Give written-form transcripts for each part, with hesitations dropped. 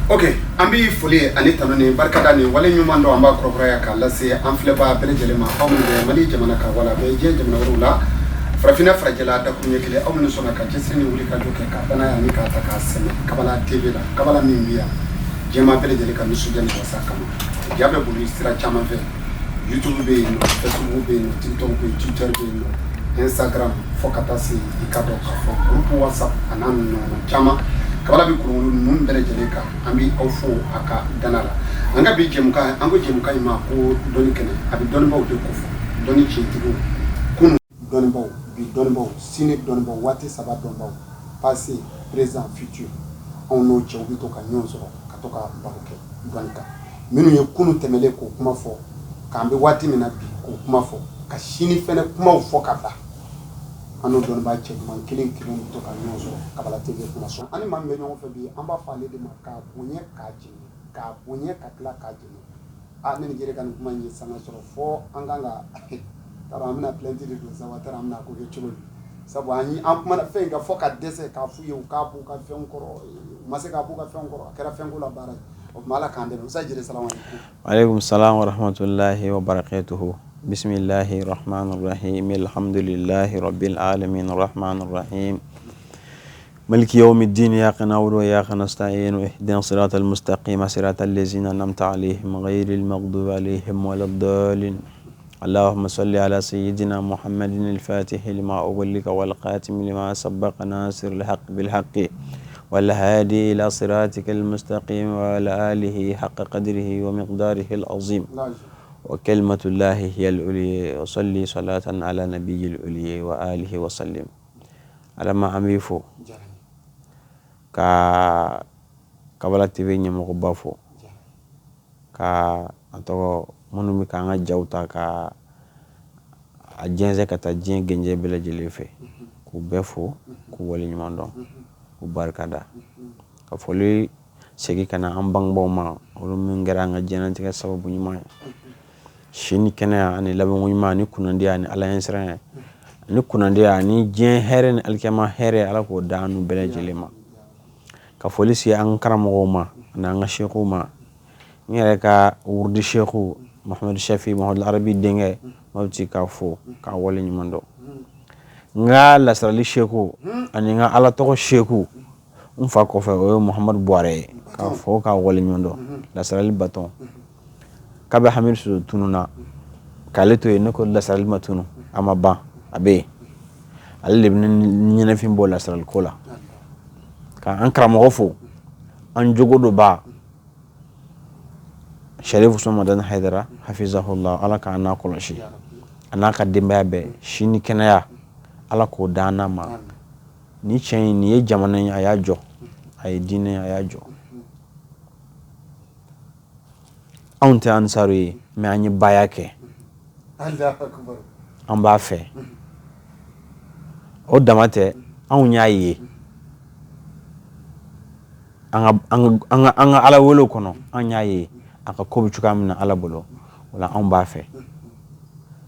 Ok, an bɛ foli ani tanu ni barikada ni wale ɲuman dɔn, an b'a kurakuraya k'a lase an filɛbaa bɛɛ lajɛlen ma, aw minnu bɛ Mali jamana kan wala bɛ diɲɛ jamana wɛrɛw la, farafinna, farajɛla, dakuruɲɛ kelen, aw minnu sɔnna ka cɛsiri ni wuli ka jɔ kɛ ka danaya ani k'a ta k'a sɛmɛ Kabala TV la, Kabala min bɛ yan diɲɛmaa bɛɛ lajɛlen ka nisɔndiya ni wasa kama. Ja bɛ boli sira caman fɛ: YouTube bɛ yen nɔ, Facebook bɛ yen nɔ, TikTok bɛ yen, Twitter bɛ yen nɔ, Instagram, fo ka taa se i ka dɔn k'a fɔ groupe WhatsApp a n'a ɲɔgɔnna caman. Kabala bɛ kolonkolon ninnu bɛɛ lajɛlen kan. An bɛ aw fo a ka danaya la. An ka bi jɛmukan, an ko jɛmukan in ma ko dɔnni kɛnɛ. A bɛ dɔnnibaw de kofɔ, dɔnni tiɲɛtigiw, kunun dɔnnibaw, bi dɔnnibaw, sini dɔnnibaw, waati saba dɔnbaw, passé, présent, futur. Anw n'o cɛw bɛ to ka ɲɔgɔn sɔrɔ ka to ka baro kɛ dɔnni kan. Minnu ye kunun tɛmɛlen k'o kuma fɔ, k'an bɛ waati min na bi k'o kuma fɔ, ka sini fɛnɛ kumaw fɔ ka bila, an n'o dɔnnibaa cɛ ɲuman kelen kelen bɛ to ka ɲɔgɔn sɔrɔ Kabala TV kuma sɔn. An ni maa min bɛ ɲɔgɔn fɛ bi, an b'a fɔ ale de ma k'a bonya k'a jigin, k'a bonya ka tila k'a jigin. A ne ni Jere ka nin kuma in ye sanga sɔrɔ fɔ an kan ka taara, an bɛna plainte de don sa, wa taara an bɛna ko kɛ cogo di? Sabu an ye an kumana fɛn in kan fɔ ka dɛsɛ k'a f'u ye u k'a b'u ka fɛnw kɔrɔ, u ma se k'a b'u ka fɛnw kɔrɔ, a kɛra fɛnko la baara ye. O tuma, Ala k'an dɛmɛ. Musa Jere, salamu aleykum. Aleykum salam wa rahmatullahi wa barakatuhu. Bismillahi rahmani rahim. Alhamdulillahi rabbil alamin rahmani rahim. مالك يوم الدين. إياك نعبد وإياك نستعين. اهدنا الصراط المستقيم، صراط الذين أنعمت عليهم غير المغضوب عليهم ولا الضالين. اللهم صل على سيدنا محمد الفاتح لما أغلق والخاتم لما سبق، ناصر الحق بالحق والهادي إلى صراطك المستقيم، وعلى آله حق قدره ومقداره العظيم. وكلمة الله هي العليا، وصلي صلاة على نبي العليا وآله وسلم. Adama, an b'i fo ka Kabala TV ɲɛmɔgɔba fo, ka a tɔgɔ minnu bɛ k'an ka jaw ta ka a jɛnsɛn ka taa diɲɛ genjɛ bɛɛ lajɛlen fɛ, k'u bɛɛ fo, k'u waleɲuman dɔn, k'u barika da, ka foli segin ka na an bangebaaw ma, olu min kɛra an ka diɲɛlatigɛ sababu ɲuman ye, si ni kɛnɛya ani labanko ɲuman ani kunnandiya ani Ala ɲɛsiranɲɛ ani kunnandiya ani diɲɛ hɛrɛ ni alikiyama hɛrɛ, Ala k'o da an n'u bɛɛ lajɛlen ma. Ka foli se an karamɔgɔw ma ani an ka sekow ma, n yɛrɛ ka wurudi seku Mahamadu Shafi, Mahamadu Arabi denkɛ Mawuti, k'a fo k'a wale ɲuman dɔn. N ka lasarali seku ani n ka Ala tɔgɔ seku n fa kɔfɛ, o ye Muhamadu Buwarɛ ye, k'a fo k'a wale ɲuman dɔn. Lasarali baton kabe Hamidu Soso tununa k'ale to yen, ne ko lasarali ma tunu, a ma ban, a bɛ yen, ale de bɛ ɲɛnɛfin bɔ lasarali ko la. Ka an karamɔgɔ fo, an jogo dɔ ba Sharif Usman Madani Haidara hafizahullah, Ala k'an n'a kɔlɔsi, a n'a ka denbaya bɛɛ, si ni kɛnɛya, Ala k'o d'an n'a ma. Ni cɛ in, nin ye jamana ye, a y'a jɔ, a ye diinɛ ye, a y'a jɔ. Anw tɛ ansaru ye, mais an ye baya kɛ, an b'a fɛ. O dama tɛ, anw y'a ye an ka Ala wele kɔnɔ, an y'a ye a ka ko bɛ cogoya min na Ala bolo. O la, anw b'a fɛ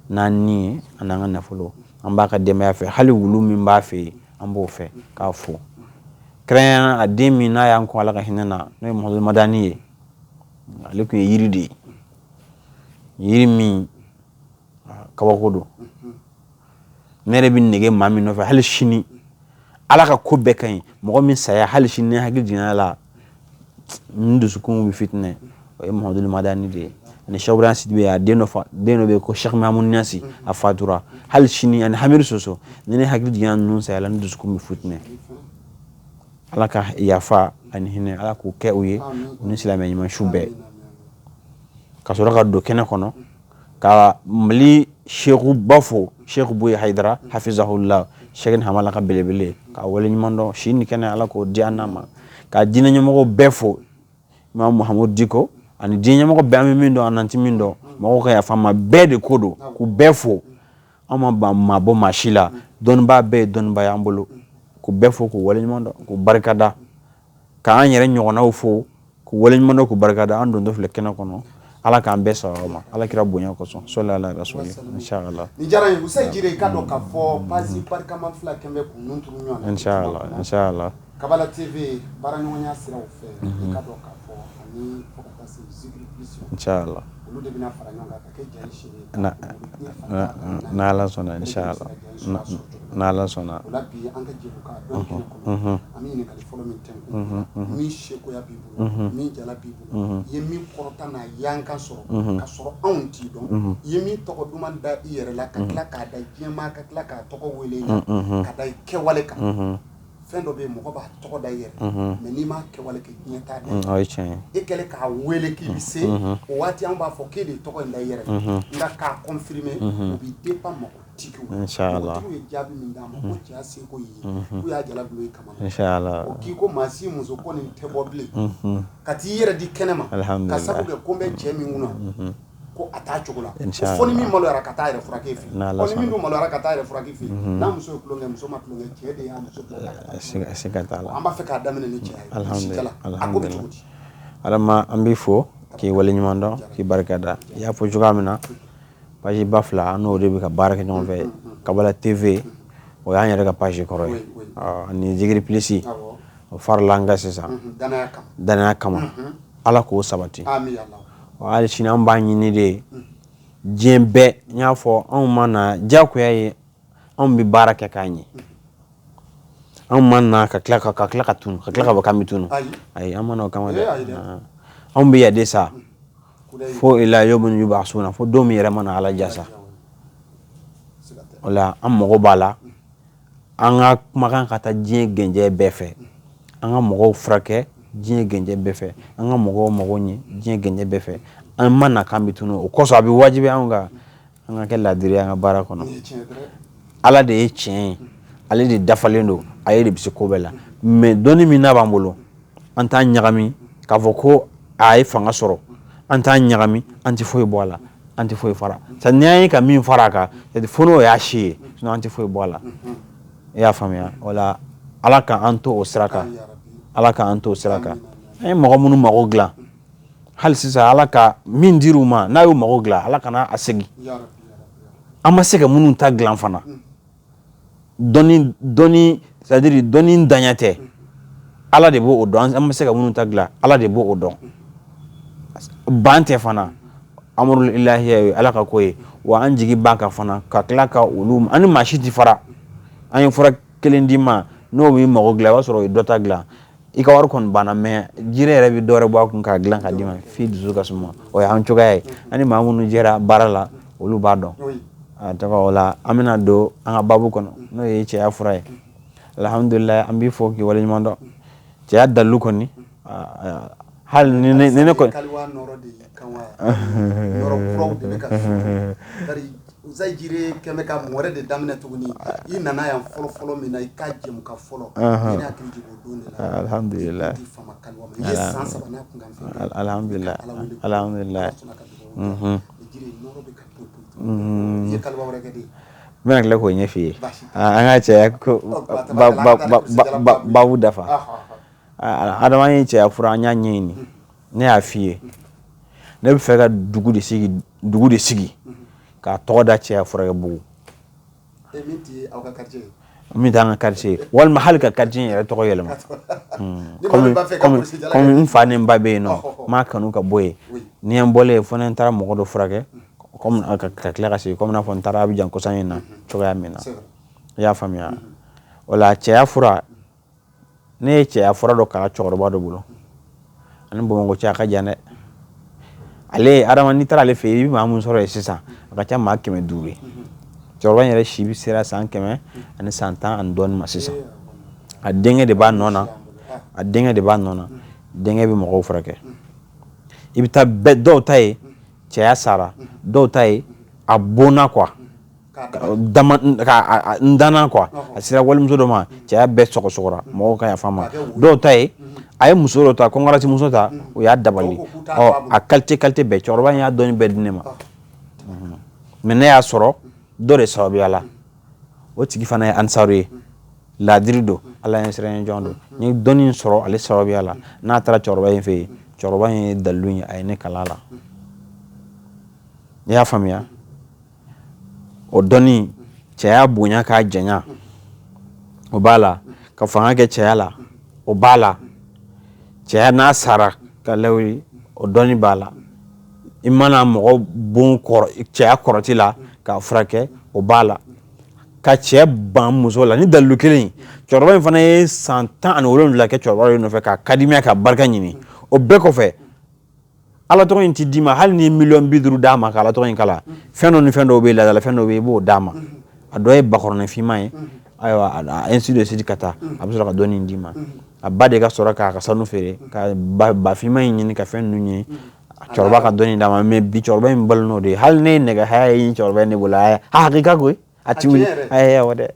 n'an ni ye ani an ka nafolo, an b'a ka denbaya fɛ, hali wulu min b'a fɛ yen, an b'o fɛ, k'a fo. Kɛrɛnkɛrɛnnenya a den min n'a y'an kɔn, Ala ka hinɛ na, n'o ye Muhamadu Madani ye, ale tun ye yiri de ye, yiri min kabako don. Ne yɛrɛ bɛ nege maa min nɔfɛ hali sini, Ala ka ko bɛɛ ka ɲi, mɔgɔ min saya, hali sini ne hakili jiginna la, n dusukun bɛ fitinɛ, o ye Muhamadu Madani de ye. Ani Cheikh Ibrahim Sidibe, a den dɔ fa, den dɔ bɛ yen ko Cheikh Mahamudu Ɲasi, a fatura. Hali sini, ani Hamidu Soso, ni ne hakili jiginna ninnu saya la, n dusukun bɛ fitinɛ. Ala ka yafa ani hinɛ, Ala k'o kɛ u ye, u ni silamɛ ɲuman su bɛɛ. Ka sɔrɔ ka don kɛnɛ kɔnɔ ka Mali sekuba fo, Seku Buye Hayidara hafizahullah, Sɛki Hamala ka belebele, ka wale ɲuman dɔn, si ni kɛnɛ, Ala k'o di an n'a ma. Ka diinɛ ɲɛmɔgɔw bɛɛ fo, Imam Muhammadu Diko ani diinɛ ɲɛmɔgɔ bɛɛ, an bɛ min dɔn, an n'an tɛ min dɔn, mɔgɔw ka yafa ma, bɛɛ de ko don, k'u bɛɛ fo. An ma ban maa bɔ maa si la, dɔnnibaa bɛɛ ye dɔnnibaa y'an bolo, k'u bɛɛ fo, k'u waleɲuman dɔn, k'u barikada, k'an yɛrɛ ɲɔgɔnnaw fo, k'u waleɲuman dɔn, k'u barikada. An dontɔ filɛ kɛnɛ kɔnɔ, Ala k'an bɛɛ sababa ma, Ala kira bonya kosɔn, sɔli ala rasuli, inshallah. Nin diyara n ye, Usayi Jire. I k'a dɔn k'a fɔ page barikama fila kɛn bɛ k'u nun turu ɲɔgɔn na. Inshallah, inshallah. Kabala TV baaraɲɔgɔnya siraw fɛ, i ka dɔn k'a fɔ ani fo ka taa se Zikiri Plus, inshallah, olu de bɛna fara ɲɔgɔn kan ka kɛ ja ye sini. N'Ala sɔnna, inshallah, n'Ala sɔnna. O la bi, an ka jɛmukan dɔnni kɛnɛ kɔnɔ, an bɛ ɲininkali fɔlɔ min tɛnku, min sekoya b'i bolo, min jala b'i bolo, i ye min kɔrɔta n'a yankan sɔrɔ ka sɔrɔ anw t'i dɔn, i ye min tɔgɔ duman da i yɛrɛ la, ka tila k'a da diɲɛmaa, ka tila k'a tɔgɔ wele ka da i kɛwale kan. Fɛn dɔ bɛ yen, mɔgɔ b'a tɔgɔ da i yɛrɛ, mais n'i m'a kɛwale kɛ, diɲɛ t'a da. O ye tiɲɛ ye. E kɛlen k'a wele k'i bɛ se, o waati an b'a fɔ k'e de ye tɔgɔ in da i yɛrɛ la, nka k'a confirmer, o b'i dépend mɔgɔtigiw. Inshallah. Mɔgɔtigiw ye jaabi min d'a ma ko cɛya seko y'i ye, k'u y'a jala bulon i kama. Inshallah. O k'i ko maa si muso ko nin tɛ bɔ bilen ka t'i yɛrɛ di kɛnɛ ma, ka sabu kɛ ko n bɛ cɛ min kunna, ko a t'a cogo la, ko fo ni min maloyara ka taa yɛrɛ furakɛ fɛ yen. Ko ni min dun maloyara ka taa yɛrɛ furakɛ fɛ yen, n'a muso ye tulon kɛ, muso ma tulon kɛ, cɛ de y'a muso bila ka taa. Siga t'a la. An b'a fɛ k'a daminɛ ni cɛya ye. Alhamdulillah, a ko bɛ cogo di? Adama, an b'i fo k'i waleɲuman dɔn, k'i barika da. I y'a fɔ cogoya min na, page ba fila, an n'o de bɛ ka baara kɛ ɲɔgɔn fɛ. Kabala TV, o y'an yɛrɛ ka page kɔrɔ ye, ani Zikiri Plus, o farala an kan sisan danaya kama. Ala k'o sabati. Hali sini an b'a ɲini de diɲɛ bɛɛ. N y'a fɔ, anw ma na diyagoya ye, anw bɛ baara kɛ k'a ɲɛ. Anw ma na ka tila ka tunu, ka tila ka bɔ k'an bɛ tunu. Ayi, an ma na o kama dɛ. Anw bɛ yan de sa fo ila yawmin yub'asuna, fo don min yɛrɛ mana Ala ja sa. O la, an mago b'a la an ka kumakan ka taa diɲɛ gɛnjɛ bɛɛ fɛ, an ka mɔgɔw furakɛ diɲɛ gɛnjɛ bɛɛ fɛ, an ka mɔgɔw mago ɲɛ diɲɛ gɛnjɛ bɛɛ fɛ. An ma na k'an bɛ tunu. O kosɔn, a bɛ wajibi anw kan an ka kɛ laadiri an ka baara kɔnɔ. Ala de ye tiɲɛ ye, ale de dafalen don, ale de bɛ se ko bɛɛ la. Mais dɔnni min n'a b'an bolo, an t'a ɲagami k'a fɔ ko a ye fanga sɔrɔ. An t'a ɲagami, an tɛ foyi bɔ a la, an tɛ foyi fara. C'est n'i y'an ye ka min fara a kan, fo n'o y'a si ye, sinon an tɛ foyi bɔ a la. I y'a faamuya? O la, Ala ka an to o sira kan, Ala ka an to o sira kan. An ye mɔgɔ minnu mago dilan, hali sisan Ala ka min dir'u ma, n'a y'u mago dilan, Ala kana a segin. An ma se ka minnu ta dilan fana, dɔnni dɔnni, c'est à dire dɔnni daɲɛ tɛ, Ala de b'o dɔn. An ma se ka minnu ta dilan, Ala de b'o dɔn. Ban tɛ fana, amrul ilahiya ye, Ala ka ko ye. Wa an jigi b'a kan fana ka tila ka olu, an ni maa si tɛ fara. An ye fura kelen d'i ma, n'o b'i mago dilan, i b'a sɔrɔ o ye dɔ ta dilan, i ka wari kɔni banna, mais jiri yɛrɛ bɛ dɔ wɛrɛ bɔ a kun k'a dilan k'a d'i ma f'i dusu ka suma. O y'an cogoya ye. An ni maa minnu jɛra baara la, olu b'a dɔn. A tɔgɔ o la, an bɛna don an ka baabu kɔnɔ, n'o ye cɛya fura ye. Alhamdulilayi, an b'i fo k'i waleɲuman dɔn. Cɛya dalilu kɔni, hali ni ne kɔni Kaliwa nɔrɔ de y'i kan wa, nɔrɔ kuraw de bɛ ka sɔrɔ? Bari Usayi Jire kɛn bɛ ka mun wɛrɛ de daminɛ tuguni. I nana yan fɔlɔ fɔlɔ min na, i ka jɛmukan fɔlɔ, i ne hakili jigin o don de la. Alhamdulilayi. I di fama kaliwa ma, i ye san 3 n'a kunkan fɛn. Alhamdulilayi, alhamdulilayi. Ala sɔnna ka dugawu kɛ. Jire nɔrɔ bɛ ka to to, i ye kaliwa wɛrɛ kɛ de? N bɛna tila k'o ɲɛf'i ye. Baasi tɛ. An ka cɛya ko babu dafa. Adama ye cɛya fura, an y'a ɲɛɲini. Ne y'a f'i ye, ne bɛ fɛ ka dugu de sigi, dugu de sigi k'a tɔgɔ da cɛya furakɛ bugu. Min tɛ aw ka quartier ye? Min t'an ka quartier ye, walima hali ka quartier in yɛrɛ tɔgɔ yɛlɛma. Komi n fa ni n ba bɛ yen nɔ, n m'a kanu ka bɔ yen. Ni n bɔlen yen, fo ni n taara mɔgɔ dɔ furakɛ, komi ka tila ka segin, komi n'a fɔ n taara Abijan kɔsa in na cogoya min na. I y'a faamuya? O la, cɛya fura, ne ye cɛya fura dɔ kalan cɛkɔrɔba dɔ bolo, ani Bamakɔ cɛ a ka jan dɛ. Ale Adama, n'i taara ale fɛ yen, i bɛ maa min sɔrɔ yen sisan, a ka ca maa 500 ye. Cɛkɔrɔba in yɛrɛ si bɛ sera san kɛmɛ ani san tan ani dɔɔnin ma sisan. A denkɛ de b'a nɔ na, a denkɛ de b'a nɔ na. Denkɛ bɛ mɔgɔw furakɛ. I bɛ taa bɛɛ, dɔw ta ye cɛya sara, dɔw ta ye a bonna quoi, dama ka n danna quoi, a sera walimuso dɔ ma, cɛya bɛɛ sɔgɔsɔgɔra, mɔgɔw ka yafa ma. Dɔw ta ye a ye muso dɔ ta, kɔnkarasi muso ta, o y'a dabali. Ɔ, a qualité qualité bɛɛ, cɛkɔrɔba in y'a dɔnni bɛɛ di ne ma. Mais ne y'a sɔrɔ dɔ de sababuya la. O tigi fana ye ansaru ye, laadiri don, Ala ɲɛ siran jɔn don. N ye dɔnni in sɔrɔ ale sababuya la. N'a taara cɛkɔrɔba in fɛ yen, cɛkɔrɔba in ye dalilu ye, a ye ne kalan a la. I y'a faamuya? O dɔnni, cɛya bonya k'a janya, o b'a la ka fanga kɛ cɛya la. O b'a la. Cɛya n'a sara ka lawuli, o dɔnni b'a la. I mana mɔgɔ bon kɔrɔ, cɛya kɔrɔti la k'a furakɛ, o b'a la. Ka cɛ ban muso la ni dalilu kelen. Cɛkɔrɔba in fana ye san 17 kɛ cɛkɔrɔba in nɔfɛ ka kadimiya, ka barika ɲini. O bɛɛ kɔfɛ, Ala tɔgɔ in ti d'i ma. Hali ni ye miliyɔn 50 d'a ma ka Ala tɔgɔ in kalan, fɛn dɔ ni fɛn dɔw bɛ yen, laadala fɛn dɔw bɛ yen, i b'o d'a ma. A dɔ ye bakɔrɔnin finman ye, ayiwa, ainsi de suite ka taa. A bɛ sɔrɔ ka dɔnni in d'i ma. A ba de ka sɔrɔ k'a ka sanu feere ka ba finman in ɲini, ka fɛn ninnu ɲini, cɛkɔrɔba ka dɔnni d'a ma. Mais bi, cɛkɔrɔba in balo n'o de ye. Hali ne ye nɛgɛ haya ye cɛkɔrɔba in ne bolo, a hakika koyi, a ti wuli. Awɔ dɛ,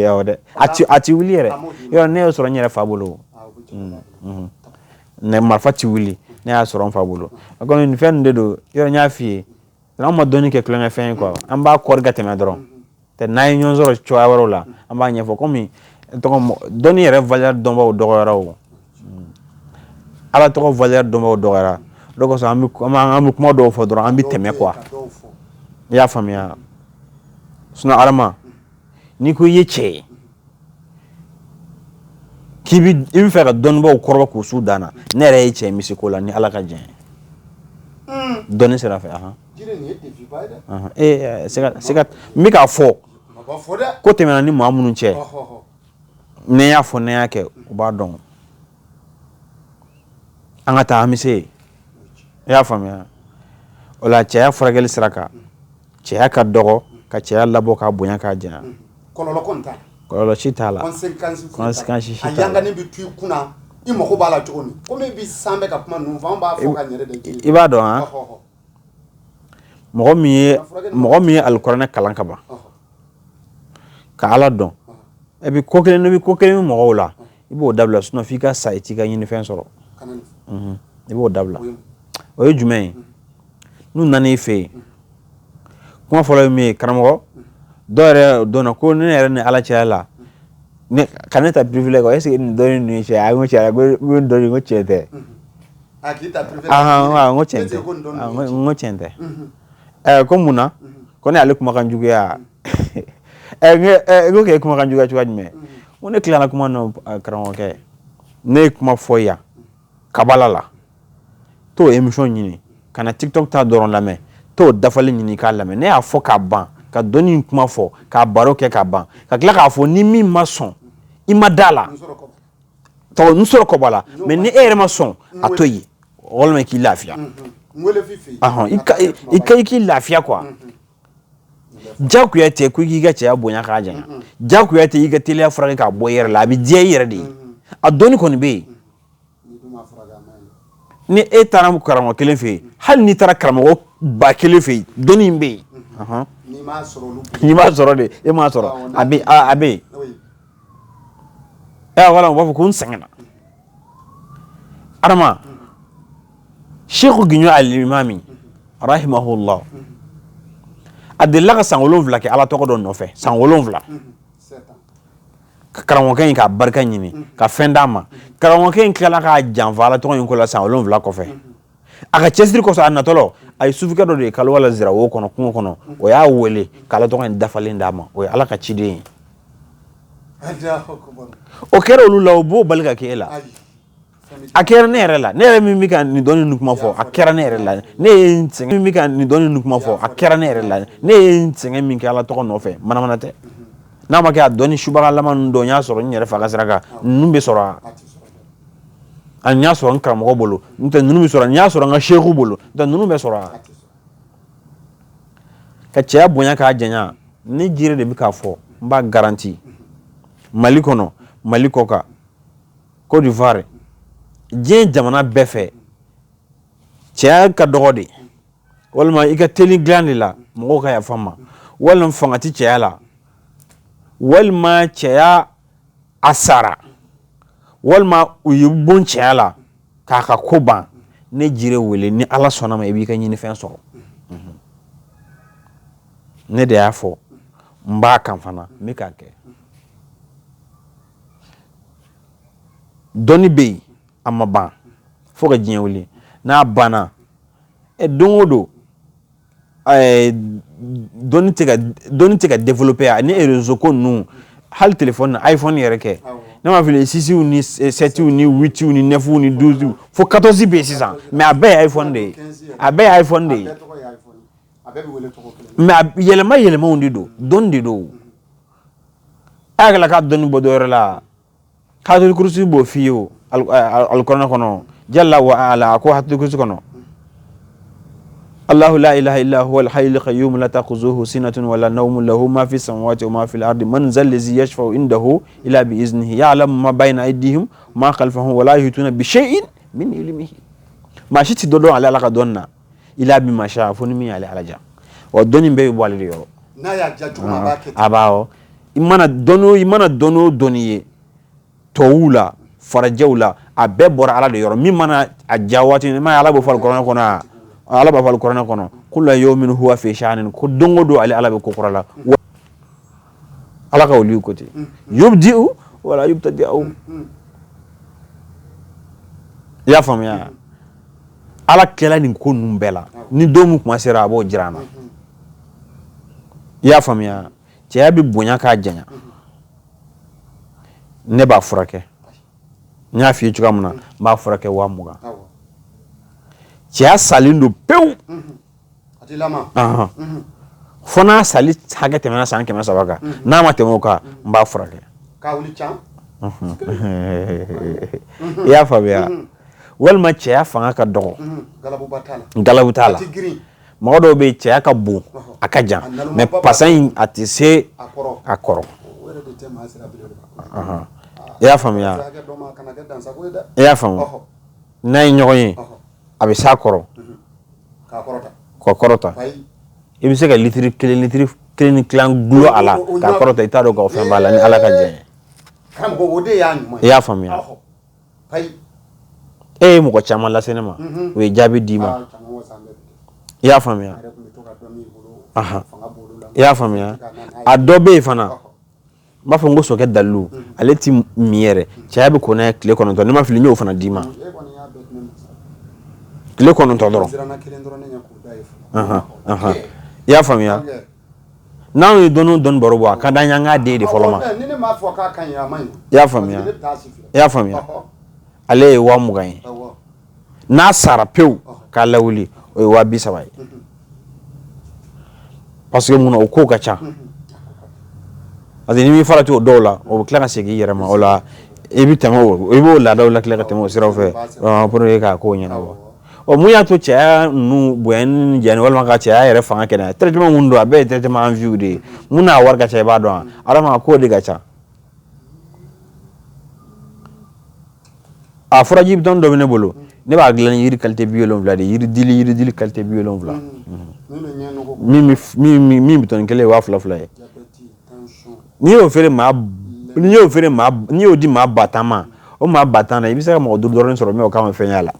awɔ dɛ, a ti wuli yɛrɛ. Yɔrɔ ne y'o sɔrɔ n yɛrɛ fa bolo. Ne marifa ti wuli, ne y'a sɔrɔ n fa bolo. A kɔni nin fɛn ninnu de don. Yɔrɔ n y'a f'i ye, an ma dɔnni kɛ tulonkɛfɛn ye quoi. An b'a kɔri ka tɛmɛ dɔrɔn tɛ. N'an ye ɲɔgɔn sɔrɔ cogoya wɛrɛw la, an b'a ɲɛfɔ. Komi tɔgɔ dɔnni yɛrɛ valeur dɔnbaw dɔgɔyara, o Ala tɔgɔ valeur dɔnbaw dɔgɔyara. O kosɔn an bɛ kuma dɔw fɔ dɔrɔn, an bɛ tɛmɛ quoi. I y'a faamuya? Sinon Adama, n'i ko i ye cɛ ye k'i bɛ i bɛ fɛ ka dɔnnibaw kɔrɔbɔ k'u su dan na, ne yɛrɛ ye cɛ misiko la ni Ala ka jɛn ye dɔnni sira fɛ. Ahan, ee, se ka n bɛ k'a fɔ ko tɛmɛna ni maa minnu cɛ, ne y'a fɔ, ne y'a kɛ, u b'a dɔn. An ka taa, an bɛ se yen. I y'a faamuya? O la, cɛya furakɛli sira kan, cɛya ka dɔgɔ, ka cɛya labɔ k'a bonya k'a janya. Kɔlɔlɔ kɔni t'a la. Kɔlɔlɔ si t'a la. Conséquence. Conséquence si t'a la. A yanganin bɛ to i kunna, i mago b'a la cogo min. Komi bi san bɛ ka kuma ninnu fɔ, an b'a fɔ ka ɲɛ de. I b'a dɔn han, mɔgɔ min ye alikuranɛ kalan ka ban ka Ala dɔn, et puis ko kelen bɛ, ko kelen bɛ mɔgɔw la, i b'o dabila. Sinon f'i ka sa, i t'i ka ɲinifɛn sɔrɔ. I b'o dabila. O ye jumɛn ye? N'u nana i fɛ yen, kuma fɔlɔ ye min ye, karamɔgɔ dɔw yɛrɛ dɔnna ko ne yɛrɛ ni Ala cɛla la, ne ka ne ta privé la, est ce que nin dɔnni ninnu ye tiɲɛ ye? A ko tiɲɛ, ko dɔnni, ko tiɲɛ tɛ. N ko tiɲɛ tɛ, n ko tiɲɛ tɛ. Ɛ, ko mun na? Ko ne ale kumakan juguya. Ɛ, n ko k'e kumakan juguya cogoya jumɛn? N ko ne tilala kuma nɔ, karamɔgɔkɛ, ne ye kuma fɔ yan kabala la, t'o émission ɲini ka na TikTok ta dɔrɔn lamɛn, t'o dafalen ɲini k'a lamɛn. Ne y'a fɔ k'a ban, ka dɔnni kuma fɔ, k'a baro kɛ k'a ban, ka tila k'a fɔ ni min ma sɔn, i ma da la tɔgɔ n sɔrɔ kɔba la. Mais ni e yɛrɛ ma sɔn, a to yen, walima k'i lafiya. I k'i lafiya quoi. Jagoya tɛ ko i k'i ka cɛya bonya k'a janya. Jagoya tɛ i ka teliya furakɛ k'a bɔ i yɛrɛ la. A bɛ diya i yɛrɛ de ye. A dɔnni kɔni bɛ yen. Ni e taara karamɔgɔ kelen fɛ yen, hali n'i taara karamɔgɔ 1000 fɛ yen, dɔnni in bɛ yen. N'i m'a sɔrɔ de, e m'a sɔrɔ, a bɛ yen. Ɛ, wala u b'a fɔ ko n sɛgɛnna. Adama, Seku Giɲɔ Alimami rahimahullah, a delila ka san 7 kɛ Ala tɔgɔ dɔ nɔfɛ, san 7, ka karamɔgɔkɛ in k'a barika ɲini ka fɛn d'a ma. Karamɔgɔkɛ in tilala k'a janfa Ala tɔgɔ in ko la san 7 kɔfɛ. A ka cɛsiri kosɔn, a natɔlɔ, a ye sufukɛ dɔ de ye kalowa la zirawo kɔnɔ, kungo kɔnɔ. O y'a wele k'Ala tɔgɔ in dafalen d'a ma. O ye Ala ka ciden ye. O kɛra olu la, o b'o bali ka kɛ e la. A kɛra ne yɛrɛ la. Ne yɛrɛ min bɛ ka nin dɔnni ninnu kuma fɔ, a kɛra ne yɛrɛ la. Ne ye n sɛgɛn min bɛ ka nin dɔnni ninnu kuma fɔ, a kɛra ne yɛrɛ la. Ne ye n sɛgɛn min kɛ Ala tɔgɔ nɔfɛ, manamana tɛ. N'a ma kɛ a dɔnni subagalama ninnu dɔn, n y'a sɔrɔ n yɛrɛ fa ka sira kan, ninnu bɛ sɔrɔ. A n y'a sɔrɔ n karamɔgɔ bolo, n'o tɛ ninnu bɛ sɔrɔ. N y'a sɔrɔ n ka seku bolo, n'o tɛ ninnu bɛ sɔrɔ. Ka cɛya bonya k'a janya, ne jire de bɛ k'a fɔ, n b'a garanti. Mali kɔnɔ, Mali kɔ kan, Côte d'Ivoire, diɲɛ jamana bɛɛ fɛ, cɛya ka dɔgɔ de, walima i ka teli dilan de la, mɔgɔw ka yafa ma, walima fanga ti cɛya la, walima cɛya a sara, walima u ye bon cɛya la k'a ka ko ban, ne jire wele, ni Ala sɔnna ma, i b'i ka ɲinifɛn sɔrɔ. Ne de y'a fɔ, n b'a kan fana, n bɛ k'a kɛ. Dɔnni bɛ yen, a ma ban fo ka diɲɛ wuli. N'a banna, don o don dɔnni tɛ ka développer ni réseau ko ninnu, hali téléphone na, iPhone yɛrɛ kɛ. Ne ma fili, 6 ni 7 ni 8 ni 9 ni 12 fo 14 bɛ yen sisan, mais a bɛɛ ye iPhone de ye, a bɛɛ ye iPhone de ye. Mais yɛlɛma yɛlɛmaw de don, dɔnni de don. A y'a k'a dɔnni bɔ dɔ wɛrɛ la. Ayatul kurusi b'o f'i ye o alikuranɛ kɔnɔ. Jalla wa ala, a ko ayatul kurusi kɔnɔ: الله لا إله إلا هو الحي القيوم لا تأخذه سنة ولا نوم له ما في السماوات وما في الأرض من ذا الذي يشفع عنده إلا بإذنه يعلم ما بين أيديهم ما خلفهم ولا يحيطون بشيء من علمه. Maa si ti dɔ dɔn ale Ala ka dɔnni na إلا بما شاء, fo ni min y'ale Ala ja. Wa dɔnni bɛɛ bɛ bɔ ale de yɔrɔ. N'a y'a ja cogo min, a b'a kɛ ten. A b'a wɔ. I mana dɔnni o, i mana dɔnni o dɔnni ye tɔw la, farajɛw la, a bɛɛ bɔra Ala de yɔrɔ. Min mana a ja waati min, i m'a ye, Ala b'o fɔ alikuranɛ kɔnɔ wa, Ala b'a fɔ alikuranɛ kɔnɔ: كل يوم هو في شأن, ko don o don ale Ala bɛ ko kura la. Ala ka waliw ko ten: يبدئ ولا يبتدأ. I y'a faamuya? Ala kɛla nin ko ninnu bɛɛ la, ni don min kuma sera, a b'o jira an na. I y'a faamuya? Cɛya bɛ bonya k'a janya, ne b'a furakɛ. N y'a f'i ye cogoya min na, n b'a furakɛ 20 000. Cɛya salen don pewu, fo n'a sali hakɛ tɛmɛna san 300 kan. N'a ma tɛmɛ o kan, n b'a furakɛ. I y'a faamuya? Walima cɛya fanga ka dɔgɔ, galabu t'a la. Mɔgɔ dɔw bɛ yen, cɛya ka bon, a ka jan, mais pasa in a tɛ se a kɔrɔ. I y'a faamuya? I y'a faamu? N'a ye ɲɔgɔn ye, a bɛ s'a kɔrɔ k'a kɔrɔta. I bɛ se ka litiri kelen, litiri kelen ni tilan dulon a la k'a kɔrɔta, i t'a dɔn k'a fɛn b'a la, ni Ala ka jɛn ye. I y'a faamuya? E ye mɔgɔ caman lase ne ma, o ye jaabi d'i ma. I y'a faamuya? I y'a faamuya? A dɔ bɛ yen fana, n b'a fɔ n ko sokɛ dalilu, ale ti min yɛrɛ, cɛya bɛ ko n'a ye tile 9. Ne ma fili, n y'o fana d'i ma, tile 9 dɔrɔn. I y'a faamuya? N'anw ye dɔnni o dɔnni baro bɔ, a ka d'an ye an k'a den de fɔlɔ ma. I y'a faamuya? I y'a faamuya? Ale ye 20 000 ye. N'a sara pewu k'a lawuli, o ye 30 000 ye. Parce que mun na? O kow ka ca, parce que n'i m'i farati o dɔw la, o bɛ tila ka segin i yɛrɛ ma. O la, i bɛ tɛmɛ o, i b'o laadaw la tila ka tɛmɛ o siraw fɛ pour que k'a kow ɲɛnabɔ. Ɔ, mun y'a to cɛya ninnu bonyani ni janyani, walima ka cɛya yɛrɛ fanga kɛnɛya, traitement mun don, a bɛɛ ye traitement en vue de ye. Mun n'a wari ka ca, i b'a dɔn, adama k'o de ka ca. A furaji bitɔn dɔ bɛ ne bolo, ne b'a dilan ni yiri qualité 70 de ye, yiri dili, yiri dili qualité 70. Min bitɔn kelen ye 2000 2000 ye. N'i y'o feere maa, n'i y'o feere maa, n'i y'o di maa 10 000 ma, o maa 10 000 na, i bɛ se ka mɔgɔ duuru dɔrɔn sɔrɔ min o kama fɛn y'a la.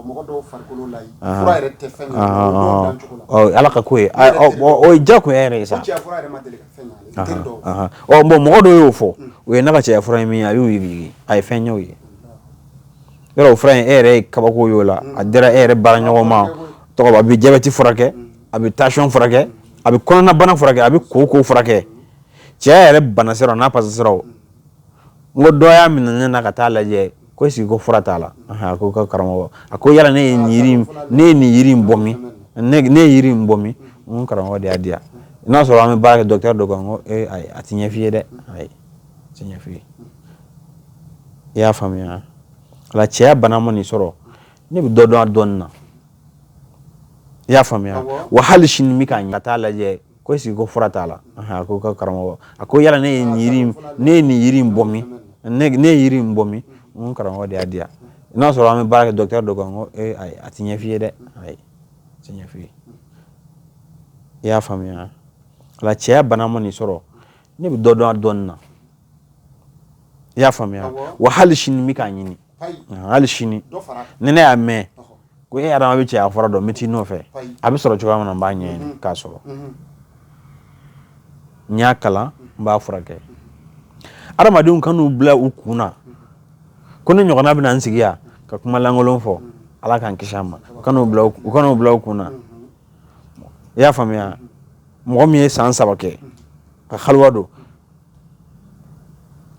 Mɔgɔ dɔw farikolo la, fura yɛrɛ tɛ fɛn ɲɛ. Ala ka ko ye, o ye diyagoya yɛrɛ ye sa. Ɔ bon, mɔgɔ dɔw y'o fɔ, o ye ne ka cɛya fura ye min ye, a y'u yigiyigi, a ye fɛn ɲɛ o ye. Yɔrɔ o fura in, e yɛrɛ ye kabako y'o la, a dira e yɛrɛ baaraɲɔgɔn ma tɔgɔ, a bɛ jabɛti furakɛ, a bɛ tension furakɛ, a bɛ kɔnɔnabana furakɛ, a bɛ koko furakɛ, cɛya yɛrɛ bana siraw n'a pasa siraw. N ko dɔ y'a minɛ ne na ka taa lajɛ, ko est-ce que ko fura t'a la? A ko ka karamɔgɔ, a ko yala ne ye nin yiri in, ne ye nin yiri in bɔ min, ne ye yiri in bɔ min? N ko karamɔgɔ de y'a di yan. N'a sɔrɔ an bɛ baara kɛ docteur dɔ kan, n ko ee ayi, a ti ɲɛ f'i ye dɛ, ayi, a ti ɲɛ f'i ye. I y'a faamuya? La cɛya bana ma nin sɔrɔ, ne bɛ dɔ dɔn a dɔnni na. I y'a faamuya? Wa hali sini n bɛ k'a ka taa lajɛ, ko est-ce que ko fura t'a la? A ko ka karamɔgɔ, a ko yala ne ye nin yiri in, ne ye nin yiri in bɔ min, ne ye yiri in bɔ min? N ko karamɔgɔ de y'a di yan. N'a sɔrɔ an bɛ baara kɛ docteur dɔ kan, n ko ee ayi, a ti ɲɛ f'i ye dɛ, ayi, a ti ɲɛ f'i ye. I y'a faamuya? La cɛya bana ma nin sɔrɔ, ne bɛ dɔ dɔn a dɔnni na. I y'a faamuya? Wa hali sini n bɛ k'a ɲini, hali sini ni ne y'a mɛn ko e Adama bɛ cɛya fura dɔn, n bɛ t'i nɔfɛ. A bɛ sɔrɔ cogoya min na, n b'a ɲɛɲini k'a sɔrɔ. N y'a kalan, n b'a furakɛ. Adamadenw kan'u bila u kun na ko ne ɲɔgɔnna bɛna n sigi yan ka kuma lankolon fɔ. Ala k'an kisi a ma. U kan'u bila, u kan'u bila u kun na. I y'a faamuya? Mɔgɔ min ye san 3 kɛ ka xaluwa don,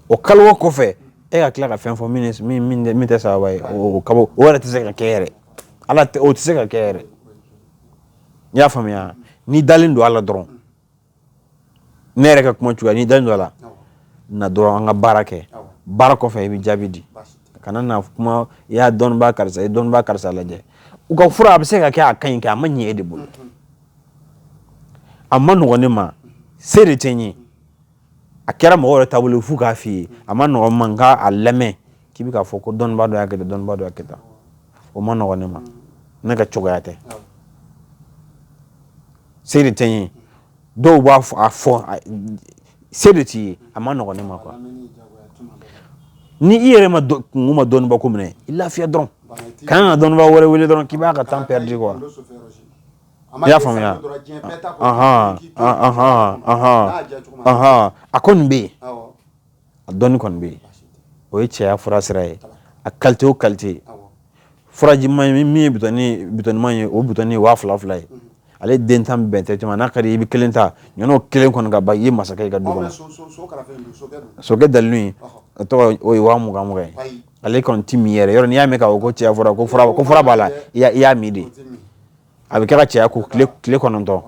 o xaluwa kɔfɛ E ka tila ka fɛn fɔ min tɛ sababa ye, o kaba o yɛrɛ tɛ se ka kɛ yɛrɛ. Ala tɛ, o tɛ se ka kɛ yɛrɛ. I y'a faamuya? N'i dalen don a la dɔrɔn, ne yɛrɛ ka kuma cogoya, n'i dalen don a la, na dɔrɔn an ka baara kɛ. Baara kɔfɛ, i bɛ jaabi di. Kana na kuma i y'a dɔnnibaa karisa, i dɔnnibaa karisa lajɛ, u ka fura a bɛ se ka kɛ a ka ɲi kɛ, a ma ɲɛ e de bolo. A ma nɔgɔn ne ma, se de tɛ n ye. A kɛra mɔgɔ wɛrɛ taabolo ye f'u k'a f'i ye. A ma nɔgɔn ma n ka a lamɛn k'i bɛ k'a fɔ ko dɔnnibaa dɔ y'a kɛ tan, dɔnnibaa dɔ y'a kɛ tan. O ma nɔgɔn ne ma, ne ka cogoya tɛ, se de tɛ n ye. Dɔw b'a fɔ, a fɔ se de t'i ye, a ma nɔgɔn ne ma quoi. Ni i yɛrɛ ma kungo ma dɔnniba ko minɛ, i lafiya dɔrɔn. Kana na dɔnniba wɛrɛ wele dɔrɔn k'i b'a ka temps perdu quoi. I y'a faamuya? A kɔni bɛ yen, a dɔnni kɔni bɛ yen. O ye cɛya fura sira ye. A qualité o qualité, furajiman ye min ye, bitɔni bitɔniman ye, o bitɔni ye 2000 2000 ye. Ale den 10 bɛn tɛ caman n'a ka di i bɛ kelen ta ɲɔnɔ kelen kɔni ka ban, i ye masakɛ i ka du kɔnɔ. Sokɛ dalilu ye, o tɔgɔ, o ye 20 20 ye. Ale kɔni ti min yɛrɛ yɔrɔ. N'i y'a mɛn k'a fɔ ko cɛya fura, ko fura b'a la, i y'a min de. A bɛ kɛ ka cɛya ko tile 9.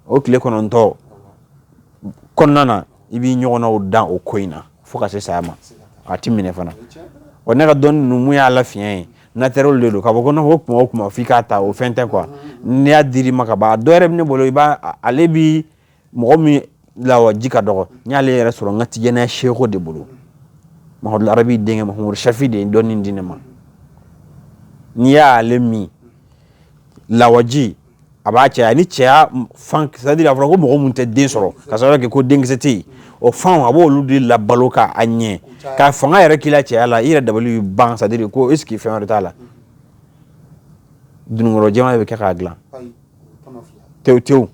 O tile 9 kɔnɔna na, i b'i ɲɔgɔnnaw dan o ko in na fo ka se saya ma. A ti minɛ fana. Wa ne ka dɔnni ninnu, mun y'a la fiɲɛ ye, naturel de don. K'a fɔ ko ne ko kuma o kuma f'i k'a ta, o fɛn tɛ quoi. N'i y'a dir'i ma ka ban, a dɔ yɛrɛ bɛ ne bolo, i b'a ale bi mɔgɔ min lawaji ka dɔgɔ. N y'ale yɛrɛ sɔrɔ n ka tijɛnɛ seko de bolo. Mahamadu Arabi denkɛ Mahamadu Shafi de ye dɔnni di ne ma. N'i y'ale min lawaji, a b'a caya ni cɛya fan, c'est à dire a fɔra ko mɔgɔ mun tɛ den sɔrɔ ka sababu kɛ ko denkisɛ tɛ yen, o fanw a b'olu de labalo k'a ɲɛ, ka fanga yɛrɛ k'i la cɛya la, i yɛrɛ dabali bɛ ban. C'est à dire ko est ce que fɛn wɛrɛ t'a la? Dununkɔrɔ jɛman de bɛ kɛ k'a dilan tewu tewu.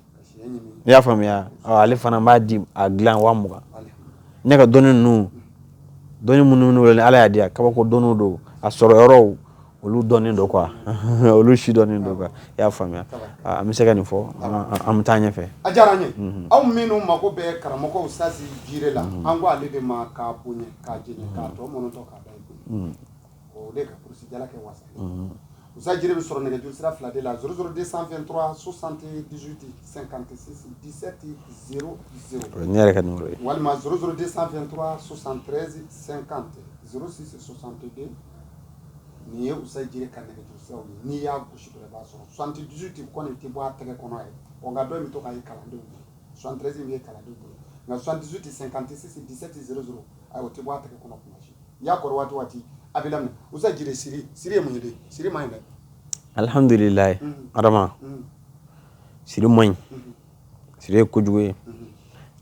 I y'a faamuya? Ale fana b'a di, a dilan 20 000. Ne ka dɔnni ninnu, dɔnni minnu wele, Ala y'a di yan, kabako dɔnniw don. A sɔrɔ yɔrɔw, olu dɔnnen don quoi, olu si dɔnnen don quoi. I y'a faamuya? An bɛ se ka nin fɔ, an bɛ taa ɲɛfɛ. A diyara an ye. Aw minnu mako bɛ karamɔgɔw Usitazi Jire la, an ko ale de ma k'a bonya, k'a jɛɲɛ, k'a tɔ mɔnɔtɔ, k'a da i kun, o de ka kurusi jala kɛ wasa ye. Usitazi Jire bɛ sɔrɔ nɛgɛjuru sira fila de la: 00 223 78 56 17 00. O ye ne yɛrɛ ka numéro ye. Walima 00 223 73 50 06 62. Nin ye Usitazi Jire ka nɛgɛjuru siraw ye. N'i y'a gosi dɔrɔn, i b'a sɔrɔ. 78 kɔni tɛ bɔ a tɛgɛ kɔnɔ yɛrɛ. Ɔ, nka dɔ in bɛ to k'a ye kalandenw bolo, 73 bɛ ye kalandenw bolo, nka 78 56 17 00, ayi, o tɛ bɔ a tɛgɛ kɔnɔ kuma si. I y'a kɔrɔ waati o waati, a bɛ laminɛ. Usitazi Jire, siri, siri ye mun ye de? Siri man ɲi dɛ. Alhamdulilayi, Adama, siri man ɲi. Siri ye kojugu ye.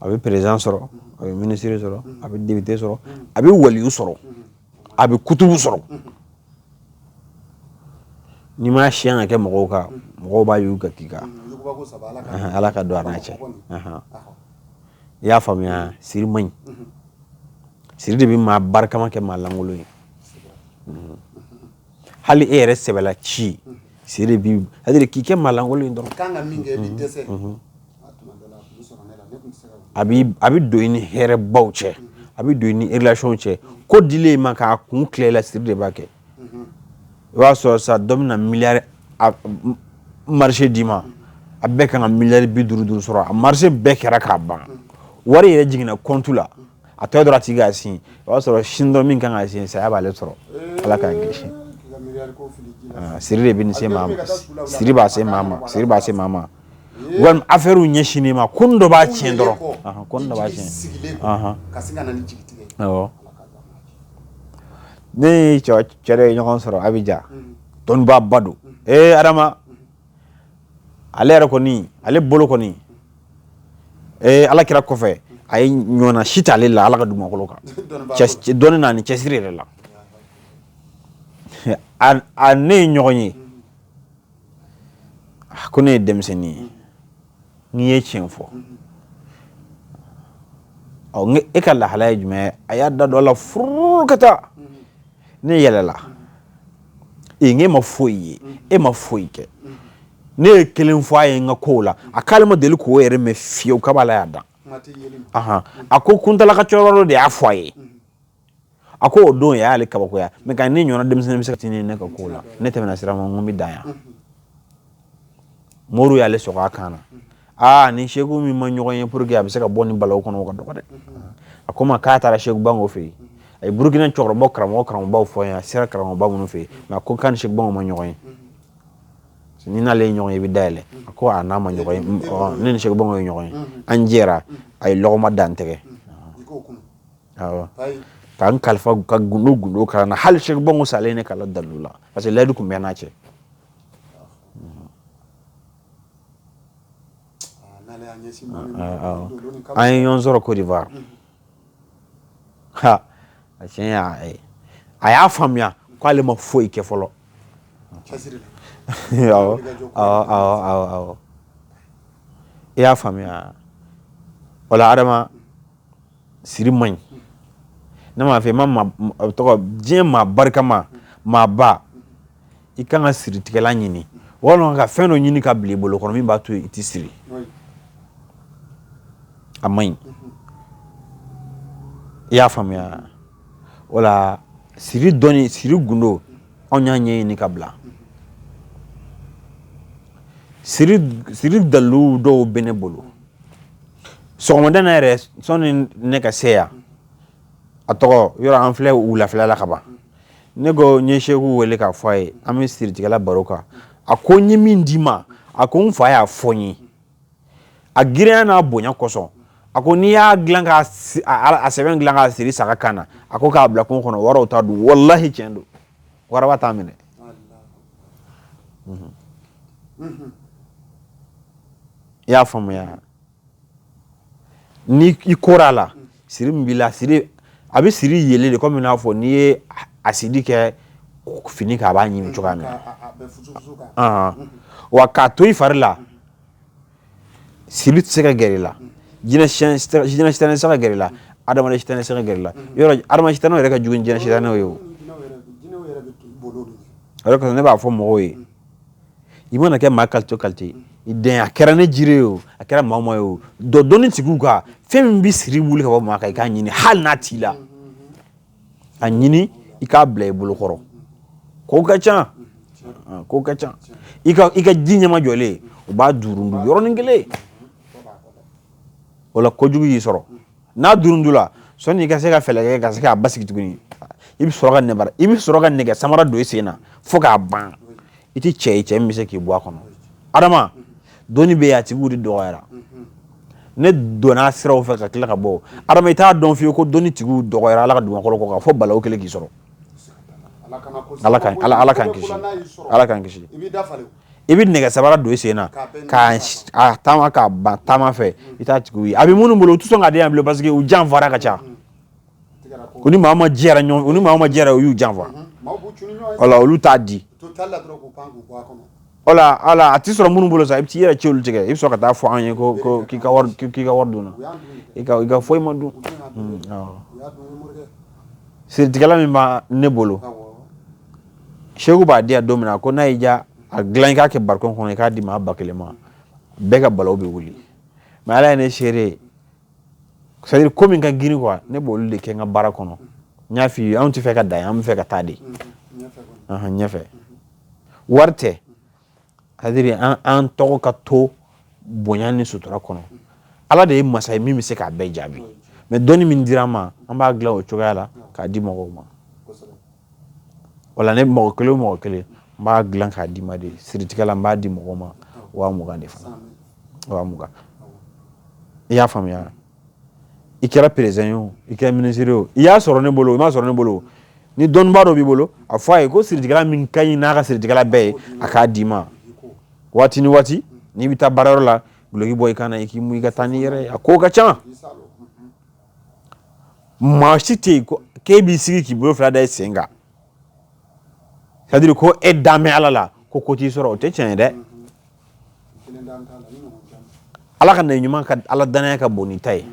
A bɛ président sɔrɔ, a bɛ ministre sɔrɔ, a bɛ député sɔrɔ, a bɛ waliyu sɔrɔ, a bɛ kutubu sɔrɔ. N'i m'a siyan ka kɛ mɔgɔw kan, mɔgɔw b'a yugu ka k'i kan. Yugubako saba, Ala ka Ala ka don a n'a cɛ. I y'a faamuya? Siri man ɲi. Siri de bɛ maa barikama kɛ maa lankolon ye. Hali e yɛrɛ sɛbɛla ci, siri de bi, c'est à dire k'i kɛ maa lankolon ye dɔrɔn. Kan ka min kɛ, i bɛ dɛsɛ a tuma dɔ la. A tun bɛ sɔrɔ ne la, ne tun tɛ se ka A bɛ don i ni hɛrɛbaw cɛ, a bɛ don i ni relation cɛ. Ko dilen i ma k'a kun tila i la, siri de b'a kɛ. I b'a sɔrɔ sa, dɔ bɛna miliyari a marché d'i ma, a bɛɛ kan ka miliyari 50 duuru sɔrɔ. A marché bɛɛ kɛra k'a ban, wari yɛrɛ jiginna compte la, a tɔ dɔrɔn a tigi k'a signé. O b'a sɔrɔ sini dɔrɔn, min kan k'a signé, saya b'ale sɔrɔ. Ala k'an kisi. K'i ka miliyari ko fili ji la. Ah, siri de bɛ nin se maa ma, siri b'a se maa ma, siri b'a se maa ma, walima affaire ɲɛsinnen ma, ko dɔ b'a tiɲɛ dɔrɔn. Ko dɔ b'a tiɲɛ. Sigilen ka sin ka na ni jigitigɛ ye. Awɔ. Ala ka don an n'a cɛ. Ne ye cɛ dɔ ye ɲɔgɔn sɔrɔ Abidjan, dɔnnibaaba don. Ee Adama, ale yɛrɛ kɔni, ale bolo kɔni, ee Ala kɛra kɔfɛ, a ye ɲɔgɔnna si t'ale la Ala ka dugumakolo kan. Dɔnnibaa. Dɔnni n'a ni cɛsiri yɛrɛ la. A ne ye ɲɔgɔn ye, a ko ne ye denmisɛnnin ye, n'i ye tiɲɛ fɔ, ɔ n e ka lahalaya ye jumɛn ye? A y'a da don a la furu ka taa. Ne yɛlɛla ee, n e ma foyi ye, e ma foyi kɛ. Ne ye kelen fɔ a ye n ka kow la, a k'ale ma deli k'o yɛrɛ mɛn fiyewu kab'ala y'a dan. Kuma tɛ yeli ma. Ahan, a ko kuntala ka cɛkɔrɔba dɔ de y'a fɔ a ye. A ko o don a y'ale kabakoya, mais ka ne ɲɔgɔnna denmisɛnnin bɛ se ka tini ne ka ko la, ne tɛmɛna sira ma, n ko n bɛ dan yan. Moriw y'ale sɔgɔ a kan na. Aa, ni seku min ma ɲɔgɔn ye pour que a bɛ se ka bɔ nin balawu kɔnɔ, o ka dɔgɔ dɛ. A ko ma k'a taara seku Bango fɛ yen, a ye Burukina cɛkɔrɔba karamɔgɔ karamɔgɔbaw fɔ n ye, a sera karamɔgɔba minnu fɛ yen, mais a ko k'a ni seku Bango ma ɲɔgɔn ye. Ni n'ale ye ɲɔgɔn ye, i bɛ dayɛlɛ. A ko a n'a ma ɲɔgɔn ye, ne ni seku Bango ye ɲɔgɔn ye, an jɛra, a ye lɔgɔma da n tɛgɛ. Awɔ, ka n kalifa ka gundo gundo kalan na. Hali seku Bango salen, ne kalan dalilu la, parce que layidu tun bɛ n'a cɛ. An ye ɲɔgɔn sɔrɔ Côte d'Ivoire. Ha, a tiɲɛ y'a ye, a y'a faamuya k'ale ma foyi kɛ fɔlɔ. Awɔ awɔ awɔ awɔ, i y'a faamuya. O la, Adama, siri man ɲi. Ne m'a fɛ ma tɔgɔ diɲɛ maa barikama maaba, i kan ka siritigɛla ɲini walima ka fɛn dɔ ɲini ka bila i bolo kɔnɔ min b'a to i tɛ siri. A man ɲi, i y'a faamuya. O la, siri dɔnni, siri gundo, anw y'a ɲɛɲini ka bila. Siri dalilu dɔw bɛ ne bolo. Sɔgɔmada na yɛrɛ, sɔnni ne ka se yan, a tɔgɔ yɔrɔ, an filɛ wulafɛla la ka ban, ne ko n ye seku wele k'a fɔ a ye an bɛ siritigɛla baro kan. A ko n ye min d'i ma, a ko n fa y'a fɔ n ye, a girinya n'a bonya kosɔn, a ko n'i y'a dilan k'a a sɛbɛn dilan k'a siri saga kan na, a ko k'a bila kungo kɔnɔ, waraw t'a dun. Walahi, tiɲɛ don, waraba t'a minɛ. I y'a faamuya? Ni i kora a la, siri min b'i la, siri a bɛ siri yelen de, komi n'a fɔ n'i ye asidi kɛ fini kan, a b'a ɲimi cogoya min na. Wa k'a to i fari la, siri tɛ se ka gɛrɛ i la, jinɛ sitanɛ tɛ se ka gɛrɛ i la, adamaden sitanɛ tɛ se ka gɛrɛ i la. Yɔrɔ adamaden sitanɛw yɛrɛ ka jugu ni jinɛ sitanɛw ye. O o de kosɔn ne b'a fɔ mɔgɔw ye, i mana kɛ maa qualité o qualité, i den a kɛra ne jire ye o, a kɛra maa o maa ye o, dɔ dɔnni tigiw kan, fɛn min bɛ siri wuli ka bɔ maa kan, i k'a ɲini. Hali n'a t'i la, a ɲini i k'a bila i bolo kɔrɔ. Ko ka ca, ko ka ca. I ka ji ɲɛmajɔlen, u b'a durundu yɔrɔnin kelen. O la, kojugu y'i sɔrɔ n'a durundula, sɔnni i ka se ka fɛɛrɛ kɛ ka se k'a basigi tuguni, i bɛ sɔrɔ ka nɛbara, i bɛ sɔrɔ ka nɛgɛ samara don i sen na fo k'a ban. I tɛ cɛ ye, cɛ min bɛ se k'i bɔ a kɔnɔ. Adama, dɔnni bɛ yen, a tigiw de dɔgɔyara. Ne donna siraw fɛ ka tila ka bɔ. Adama, i t'a dɔn fiyewu ko dɔnni tigiw dɔgɔyara Ala ka dugumakolo kɔ kan, fo balawu kelen k'i sɔrɔ. Ala k'an Ala k'an kisi, Ala k'an kisi. I bɛ nɛgɛ sabara don i sen na k'a a taama k'a ban taama fɛ, i t'a tigiw ye. A bɛ minnu bolo, u tɛ sɔn k'a di yan bilen, parce que u janfara ka ca. U ni maa ma jɛra ɲɔgɔn, u ni maa ma jɛra, u y'u janfa. Wala olu t'a di. Wala ala a tɛ sɔrɔ minnu bolo sa, i bɛ t'i yɛrɛ ci olu tigɛ, i bɛ sɔrɔ ka taa fɔ an ye ko k'i ka wari dunna. I ka foyi ma dun. Siritigɛla min b'a ne bolo, seku b'a di yan don min na, ko n'a y'i diya, a dilan, i k'a kɛ barikon kɔnɔ, i k'a di maa 1000 ma, bɛɛ ka balawu bɛ wuli. Mais Ala ye ne seere ye, c'est à dire ko min ka girin quoi, ne b'olu de kɛ n ka baara kɔnɔ. N y'a f'i ye, anw tɛ fɛ ka dan yan, an bɛ fɛ ka taa de ɲɛfɛ. Wari tɛ, c'est à dire an tɔgɔ ka to bonya ni sutura kɔnɔ. Ala de ye masa ye min bɛ se k'a bɛɛ jaabi. Mais dɔnni min dira an ma, an b'a dilan o cogoya la k'a di mɔgɔw ma. Wala ne mɔgɔ kelen o mɔgɔ kelen, n b'a dilan k'a d'i ma de. Siritigɛ la, n b'a di mɔgɔw ma 20 000 de fana, 20 000. I y'a faamuya? I kɛra président ye o, i kɛra ministre ye o, i y'a sɔrɔ ne bolo, i m'a sɔrɔ ne bolo, ni dɔnnibaa dɔ b'i bolo, a fɔ a ye ko siritigɛla min ka ɲi n'a ka siritigɛla bɛɛ ye, a k'a d'i ma. Waati ni waati, n'i bɛ taa baarayɔrɔ la, duloki bɔ i kan na, i k'i mun, i ka taa n'i yɛrɛ ye. A ko ka ca. Maa si tɛ yen ko k'e b'i sigi k'i bolo fila da i sen kan, c'est à dire ko e dan bɛ Ala la, ko t'i sɔrɔ, o tɛ tiɲɛ ye dɛ. Ala ka na ɲuman ka Ala danaya ka bon ni ta ye.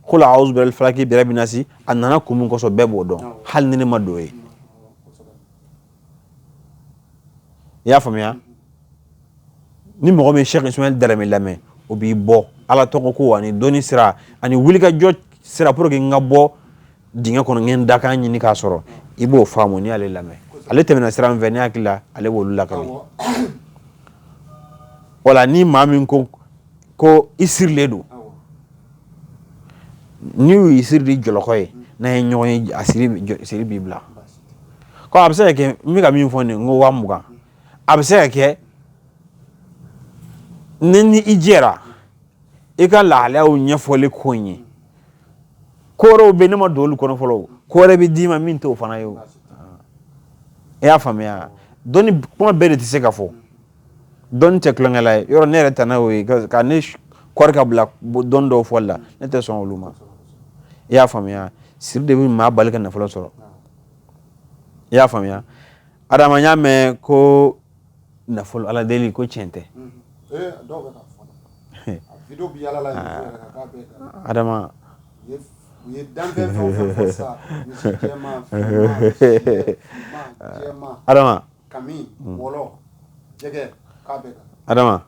Qul a'udhu birabbil falaki birabbin nasi, a nana kun min kosɔn, bɛɛ b'o dɔn, hali ni ne ma don ye. I y'a faamuya? Ni mɔgɔ min Cheikh Ismaël Darame lamɛn, o b'i bɔ Ala tɔgɔ ko ani dɔnni sira ani wulikajɔ sira pour que n ka bɔ. dingɛ kɔnɔ n ye n dakan ɲini k'a sɔrɔ, i b'o faamu n'i y'ale lamɛn. Ale tɛmɛna sira min fɛ, ne hakili la ale b'olu lakali. Wala ni maa min ko ko i sirilen don, n'i y'u siri di jɔlɔkɔ ye, n'a ye ɲɔgɔn ye, a siri b'i bila. Ko a bɛ se ka kɛ, n bɛ ka min fɔ nin, n ko 20,000, a bɛ se ka kɛ ni ni i jɛra i ka lahalayaw ɲɛfɔli ko in ye, ko wɛrɛw bɛ, ne ma don olu kɔnɔ fɔlɔ, ko wɛrɛ bɛ d'i ma min t'o fana ye. O i y'a faamuya? Dɔnni kuma bɛɛ de tɛ se ka fɔ. Dɔnni tɛ tulonkɛla ye. Yɔrɔ ne yɛrɛ tana y'o ye, ka ne kɔri ka bila dɔnni dɔw fɔli la, ne tɛ sɔn olu ma. I y'a faamuya? Siri de bɛ maa bali ka nafolo sɔrɔ. I y'a faamuya? Adama, n y'a mɛn ko nafolo ala deli ko tiɲɛ tɛ. Adama, u ye danfɛn fɛn o fɛn fɔ sisan, misi jɛman, finman, siyɛ finman, jɛman, Adama, kami, wɔlɔ, jɛgɛ, k'a bɛɛ kan. Adama,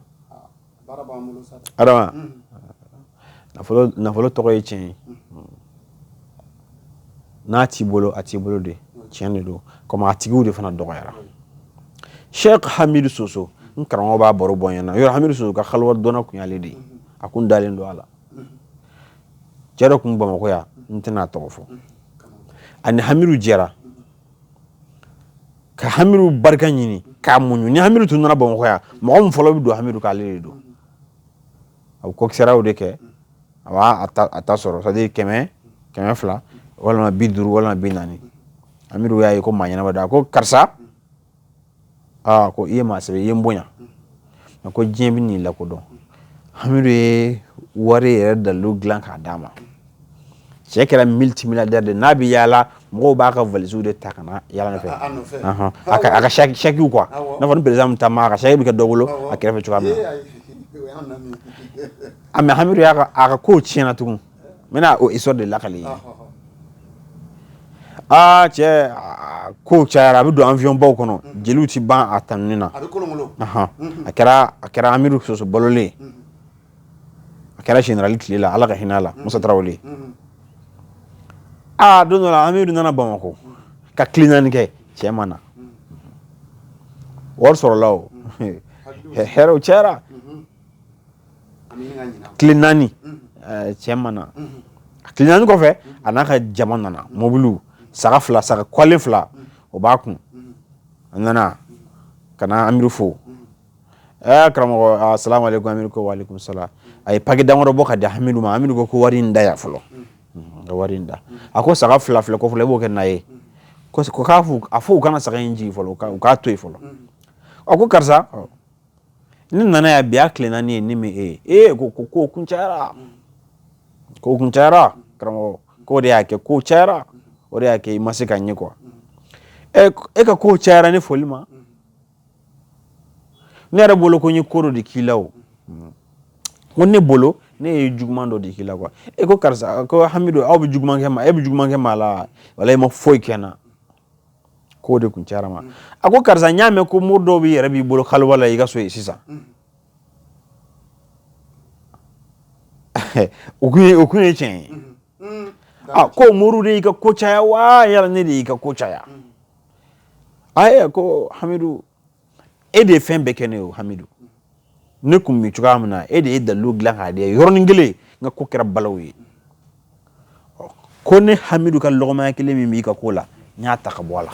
baara b'an bolo sa dɛ. Adama, nafolo tɔgɔ ye tiɲɛ ye. N'a t'i bolo, a t'i bolo de. Tiɲɛ de don, komi a tigiw de fana dɔgɔyara. Sheikh Hamidu Soso, n karamɔgɔ b'a baro bɔ n ɲɛna. Yɔrɔ Hamidu Soso ka xaliwa dɔnna kun y'ale de ye. A kun dalen don a la. Cɛ dɔ kun Bamakɔ yan, n tɛna a tɔgɔ fɔ. A ni Hamidu jɛra ka Hamidu barika ɲini k'a muɲu. Ni Hamidu tun nana Bamakɔ yan, mɔgɔ min fɔlɔ bɛ don Hamidu k'ale de don. A bɛ kɔkisɛraw de kɛ, a b'a a ta sɔrɔ, c'est à dire 100, 200 walima 50 walima 40. Hamidu y'a ye ko maa ɲɛnama don. A ko karisa, aa, ko i ye maa sɛbɛ, i ye n bonya, a ko diɲɛ bɛ n'i lakodɔn. Hamidu ye wari yɛrɛ dalilu dilan k'a d'a ma. Cɛ kɛra multimilliardaire de. N'a bɛ yaala, mɔgɔw b'a ka valisiw de ta ka na yaala nɔfɛ. A nɔfɛ. A ka chèque quoi, n'a fɔ ni président bɛ taama, a ka chèque bɛ kɛ dɔ bolo a kɛrɛfɛ cogoya min na. A mais Hamidu y'a ka a ka kow tiɲɛna tugun. N bɛna o histoire de lakali. Aa cɛ, kow cayara, a bɛ don avion baw kɔnɔ, jeliw ti ban a tanuni na. A bɛ kolonkolon. A kɛra Hamidu Soso balolen, a kɛra général tile la, Ala ka hinɛ a la, Musa Tarawele. Aa, don dɔ la Hamidu nana Bamakɔ ka tile 4 kɛ, cɛ ma na. Wari sɔrɔla, o hɛrɛw cayara. Tile 4, cɛ ma na. Tile 4 kɔfɛ, a n'a ka jama nana, mobiliw, saga fila, saga kwalen fila, o b'a kun. A nana ka na Amidu fo. Ɛɛ karamɔgɔ, asalamu aleykum. Amidu ko waaleykum salam. A ye paquet damadɔ bɔ ka di Hamidu ma. Hamidu ko ko wari in da yan fɔlɔ, ka wari in da. A ko saga fila filɛ ko fɔlɔ, i b'o kɛ na ye. Ko k'a fɔ, a fɔ u kana saga in jigin fɔlɔ, u k'a to yen fɔlɔ. A ko karisa, ne nana yan bi a tile 4 ye, ne ma e ye. Ee, ko ko kun cayara, ko kun cayara karamɔgɔ, k'o de y'a kɛ ko cayara, o de y'a kɛ i ma se ka ɲɛ quoi. E ka ko cayara ne foli ma. Ne yɛrɛ bolo ko n ye ko dɔ de k'i la, o ko ne bolo ne ye juguman dɔ de k'i la quoi. E ko karisa, ko Hamidu, aw bɛ juguman kɛ ma, e bɛ juguman kɛ maa la, wala i ma foyi kɛ n na, k'o de kun cayara ma. A ko karisa, n y'a mɛn ko mori dɔw b'i yɛrɛ b'i bolo kaliwa la i ka so yen sisan. O kun ye tiɲɛ ye. A ko moriw de y'i ka ko caya wa, yala ne de y'i ka ko caya? Ayi, ko Hamidu, e de ye fɛn bɛɛ kɛ ne ye. O Hamidu, ne kun bɛ cogoya min na, e de ye dalilu dilan k'a di. Yɔrɔnin kelen n ka ko kɛra balawu ye. Ko ne Hamidu ka lɔgɔmaya kelen min b'i ka ko la, n y'a ta ka bɔ a la.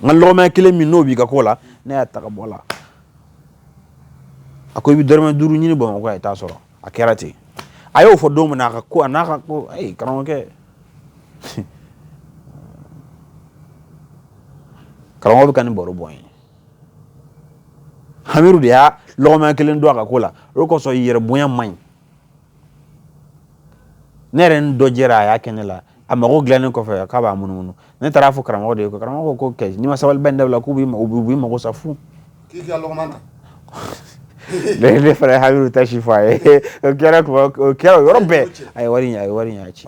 N ka lɔgɔmaya kelen min n'o b'i ka ko la, ne y'a ta ka bɔ a la. A ko i bɛ dɔrɔmɛ 5 ɲini Bamakɔ yan, i t'a sɔrɔ. A kɛra ten. A y'o fɔ don min na, a ka ko, a n'a ka ko, ayi karamɔgɔkɛ, karamɔgɔ bɛ ka nin baro bɔ n ye. Hamidu de y'a lɔgɔmaya kelen don a ka ko la. O kosɔn yɛrɛ bonya man ɲi. Ne yɛrɛ ni dɔ jɛra, a y'a kɛ ne la. A mago dilannen kɔfɛ, k'a b'a munumunu. Ne taara fɔ karamɔgɔ de ye. Ko karamɔgɔ ko kɛ n'i ma sabaliba in dabila, k'u b'i mago sa fu. K'i ka lɔgɔman ta. Ne fana ye Hamidu ta si fɔ a ye. O kɛra kuma, o kɛra o yɔrɔ bɛɛ. A ye wari in y'a ci.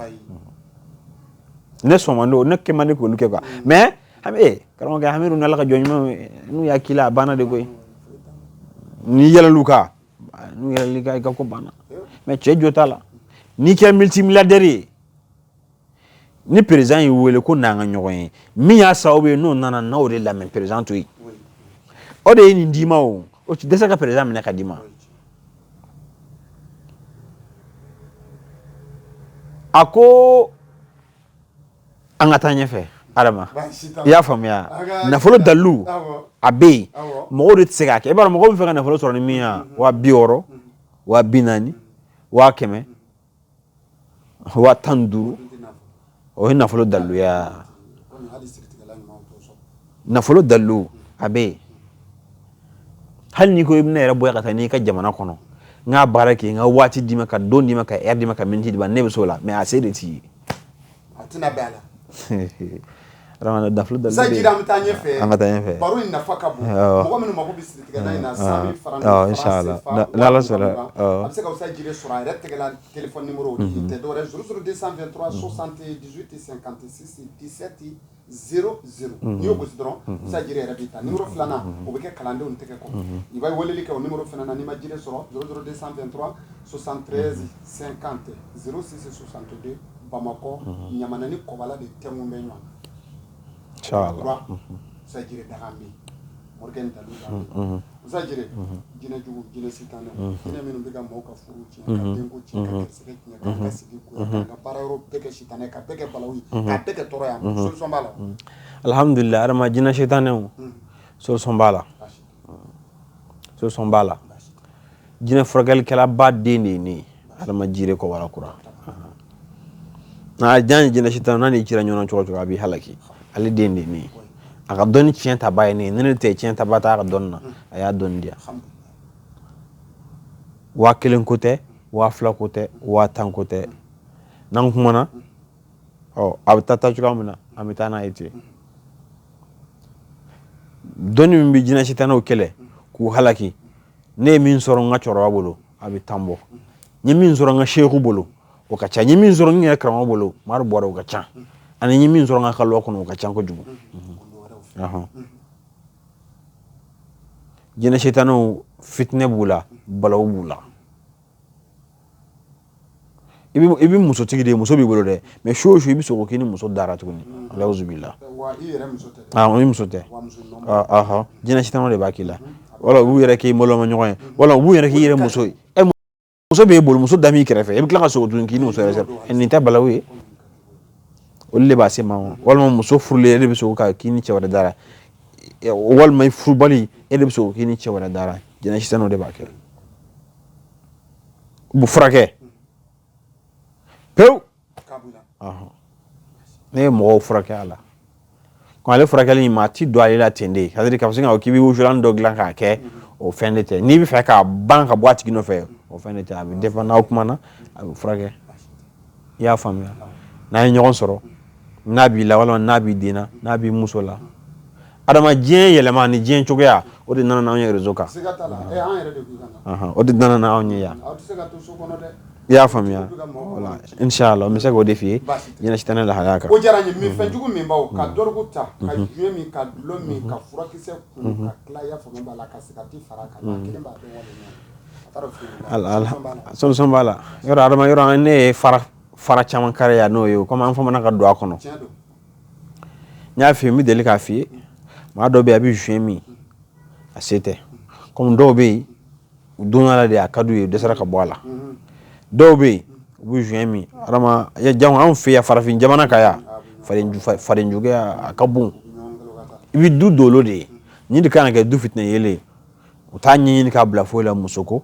Ne sɔn man di o, ne kɛ man di k'olu kɛ quoi. Mais karamɔgɔkɛ, Hamidu n'Ala ka jɔn ɲumanw n'u y'a k'i la, a banna de koyi. N'i yɛlɛl'u kan, n'u yɛlɛl'i kan, i ka ko banna. Mais cɛ jo t'a la. N'i kɛra multimilliardaire ye, ni président y'i wele ko n'an ka ɲɔgɔn ye, min y'a sababu ye n'o nana, n'o de lamɛn, président to yen. O de ye nin d'i ma, o ti dɛsɛ ka président minɛ ka d'i ma. A ko an ka taa ɲɛfɛ, Adama, i y'a faamuya? Nafolo dalilu a bɛ yen, mɔgɔw de tɛ se k'a kɛ. I b'a dɔn, mɔgɔw bɛ fɛ ka nafolo sɔrɔ ni min ye, 60 000, 40 000, 100 000, 15 000, o ye nafolo daliluya. Nafolo dalilu a bɛ yen. Hali n'i ko i bɛna yɛrɛ bɔ ka taa n'i ka jamana kɔnɔ, n k'a baara kɛ, n ka waati d'i ma, ka don d'i ma, ka heure d'i ma, ka minute d'i ma, ne bɛ s'o la, mais a se de t'i ye. A tɛna bɛn a la. Adama, nafolo dalilu. Saji, an bɛ taa ɲɛfɛ. An ka taa ɲɛfɛ. Baro in nafa ka bon. Mɔgɔ minnu mako bɛ siritigɛla in na, 100 000 francs. Awɔ, inchallah, n'Ala sɔnna. A bɛ se ka Usa Jire sɔrɔ a yɛrɛ tɛgɛ la. Téléphone numéro tɛ dɔwɛrɛ, 00 223 78 56 17 00. N'i y'o gosi dɔrɔn, Usa Jire yɛrɛ b'i ta. Numéro filanan, o bɛ kɛ kalandenw tɛgɛ kɔnɔ. I b'a weleli kɛ o numéro fana na, n'i ma Jire sɔrɔ, 00 223 73 50 06 62. Bamakɔ, Ɲamana ni Kɔbala de tɛnku bɛ ɲɔgɔn na. Inchallah. Usa Jire daga bɛ yen, morikɛ ni dalu bɛ yen. Usa Jire, jinɛ jugu, jinɛ sitanɛ, jinɛ minnu bɛ ka maaw ka furu tiɲɛ, ka denko tiɲɛ, ka gɛrɛsɛgɛ tiɲɛ, k'an ka sigi goya, k'an ka baara yɔrɔ bɛɛ kɛ sitanɛ, ka bɛɛ kɛ balawu ye, k'a bɛɛ kɛ tɔɔrɔ ye, solution b'a la? Alhamdulillah, Adama, jinɛ sitanɛw, solution b'a la, solution b'a la. Jinɛ furakɛlikɛlaba den de ye ne ye, Adama Jire Kɔbala Kura. N'a jan ye jinɛ sitanɛ, n'a n'i cira ɲɔgɔn na cogo o cogo, a b'i halaki. Ale den de ye ne ye, a ka dɔnni tiɲɛ taba ye ne ye. Ni ne tɛ, tiɲɛ taba t'a ka dɔnni na. A y'a dɔnni di yan. 1000 ko tɛ, 2000 ko tɛ, 10 000 ko tɛ. N'an kumana, ɔ a bɛ taa taa cogoya min na, an bɛ taa n'a ye ten. Dɔnni min bɛ jinɛ sitanɛw kɛlɛ k'u halaki, ne ye min sɔrɔ n ka cɛkɔrɔba bolo, a bɛ 10 bɔ. N ye min sɔrɔ n ka seku bolo, o ka ca. N ye min sɔrɔ n yɛrɛ karamɔgɔ bolo, Mari Bɔrɛ, o ka ca. Ani n ye min sɔrɔ n ka kaluwa kɔnɔ, o ka ca kojugu. Jinɛ sitanɛw, fitinɛ b'u la, balawu b'u la. I bɛ musotigi de ye, muso b'i bolo dɛ, mais su o su i bɛ sogo k'i ni muso dara tuguni. Alawuzubila, i muso tɛ. Jinɛ sitanɛw de b'a k'i la. Wala u b'u yɛrɛ k'i maloma ɲɔgɔn ye, wala u b'u yɛrɛ k'i yɛrɛ muso ye. Muso b'e bolo, muso da b'i kɛrɛfɛ, i bɛ tila ka sogo tuguni k'i ni muso yɛrɛ. Nin tɛ balawu ye? Olu de b'a se ma. Walima muso furulen, e de bɛ sogo ka k'i ni cɛ wɛrɛ dara. Walima i furubali, e de bɛ sogo k'i ni cɛ wɛrɛ dara. Jinɛ sitanɛw de b'a kɛ. U bɛ furakɛ pewu. Ne ye mɔgɔw furakɛ a la. Ale furakɛli in, maa ti don ale la ten de, c'est à dire ka se k'a k'i bɛ wusulan dɔ dilan k'a kɛ, o fɛn de tɛ. N'i bɛ fɛ k'a ban ka bɔ a tigi nɔfɛ, o fɛn de tɛ. A bɛ dépend, n'aw kumana, a bɛ furakɛ. I y'a faamuya? N'an ye ɲɔgɔn sɔrɔ, n'a b'i la, walima n'a b'i den na, n'a b'i muso la, adama, diɲɛ yɛlɛma ni diɲɛ cogoya, o de nana n'anw ye réseau kan, o de nana n'anw ye yan. I y'a faamuya? Voilà, inchallah, n bɛ se k'o de f'i ye jinɛ sitanɛ lahalaya kan. O diyara n ye. Min fɛnjugu min baw ka dɔrɔgu ta, ka joint min, ka dulɔ min, ka furakisɛ kunu, ka tila, i y'a faamu b'a la, ka sigati fara a kan, maa kelen b'a dɔn wale. Solution b'a la. Yɔrɔ adama, yɔrɔ ne ye fara fara caman kari yan, n'o ye komi an famana ka don a kɔnɔ. N y'a f'i ye, n bɛ deli k'a f'i ye, maa dɔw bɛ yen, a bɛ joint min, a se tɛ. Komi dɔw bɛ yen, u donna la de, a ka d'u ye, u dɛsɛra ka bɔ a la. Dɔw bɛ yen, u bɛ joint min. Adama, jango anw fɛ yan, farafin jamana kan yan, fadenjuguya a ka bon. I bɛ du dolo de ye, nin de kan ka kɛ du fitinɛ yeelen ye. U t'a ɲɛɲini k'a bila foyi la, muso ko.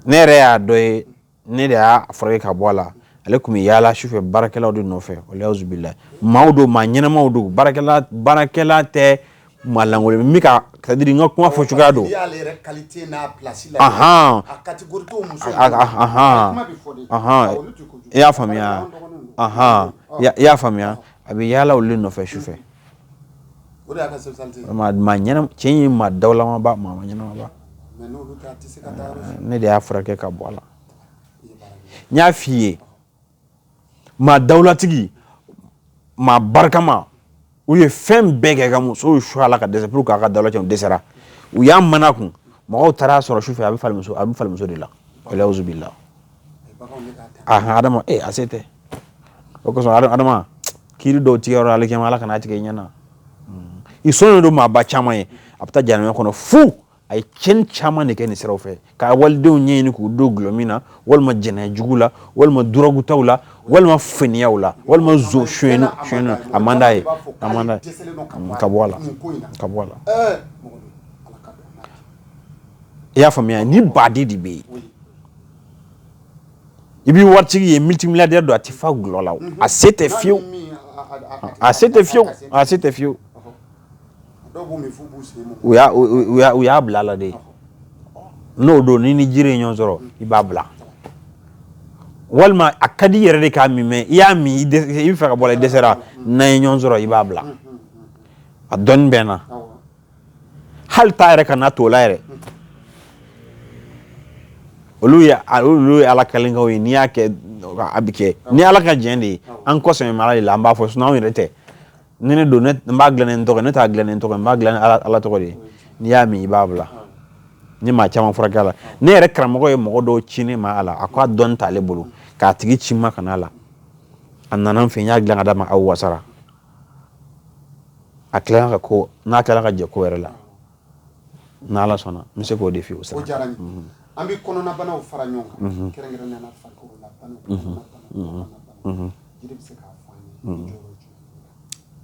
Ne yɛrɛ y'a dɔ ye, ne de y'a furakɛ ka bɔ a la. Ale tun bɛ yaala sufɛ baarakɛlaw de nɔfɛ. Waliyazubilayi, maaw don, maa ɲɛnamaw don, baarakɛla tɛ, maa lankolon min ka, c'est à dire n ka kuma fɔ cogoya don. Ahan, ahan, i y'a faamuya? Ahan, i y'a faamuya? A bɛ yaala olu de nɔfɛ sufɛ. Maa ɲɛnama, cɛ in ye maa dawulamaba, maa ɲɛnamaba. Ne de y'a furakɛ ka bɔ a la. N y'a f'i ye, maa dawulatigi, maa barikama, u ye fɛn bɛɛ kɛ ka musow su a la ka dɛsɛ pour k'a ka dawula tiɲɛ, u dɛsɛra. U y'a mana kun, mɔgɔw taara a sɔrɔ sufɛ, a bɛ falimuso de la. Waliyazubilayi. Ahan, Adama, a se tɛ. O kosɔn Adama, kiiri dɔw tigɛ yɔrɔ alikiyama, Ala kana tigɛ i ɲɛna. I sɔnnen don maaba caman ye, a bɛ taa jahanama kɔnɔ fu. A ye tiɲɛni caman de kɛ nin siraw fɛ, ka walidenw ɲɛɲini k'u don gulɔmin na, walima jɛnɛya jugu la, walima dɔrɔgutaw la, walima fɛniyaw la, walima zo sonyɛni sonyɛni. A man d'a ye, a man d'a ye ka bɔ a la, ka bɔ a la. I y'a faamuya? Ni baden de bɛ yen, i b'i waritigi ye, multimilliardaire don, a tɛ fa gulɔ la, a se tɛ fiyewu, a se tɛ fiyewu, a se tɛ fiyewu. U y'a bila a la de. N'o don, ni jiri ye ɲɔgɔn sɔrɔ, i b'a bila. Walima a ka di i yɛrɛ de k'a min, mais i y'a min, i bɛ fɛ ka bɔ a la, i dɛsɛra. N'an ye ɲɔgɔn sɔrɔ, i b'a bila. A dɔnni bɛ n na. Hali taa yɛrɛ kana to o la yɛrɛ. Olu ye Ala kalenkaw ye. N'i y'a kɛ, a bɛ kɛ ni Ala ka jɛn de ye. An kɔsɛmɛ bɛ Ala de la, an b'a fɔ. Sinon anw yɛrɛ tɛ. Ni ne don, ne n b'a dilan ni n tɔgɔ, ne t'a dilan ni n tɔgɔ, n b'a dilan ni Ala tɔgɔ de ye. N'i y'a min, i b'a bila. Ni maa caman furakɛ a la. Ne yɛrɛ karamɔgɔ ye mɔgɔ dɔw ci ne ma a la. A ko a dɔnni t'ale bolo, k'a tigi ci n ma ka na a la. A nana n fɛ, n y'a dilan ka d'a ma, a wasara. A tilala ka ko n'a tilala ka jɛ ko wɛrɛ la, n'Ala sɔnna, n bɛ se k'o de f'i ye o sira. O diyara n ye. An bɛ kɔnɔnabanaw fara ɲɔgɔn kan, kɛrɛnkɛrɛnnenya la farikololabanaw, kɔnɔnabanaw, jiri bɛ se k'a fɔ an ye i jɔyɔrɔ jumɛn?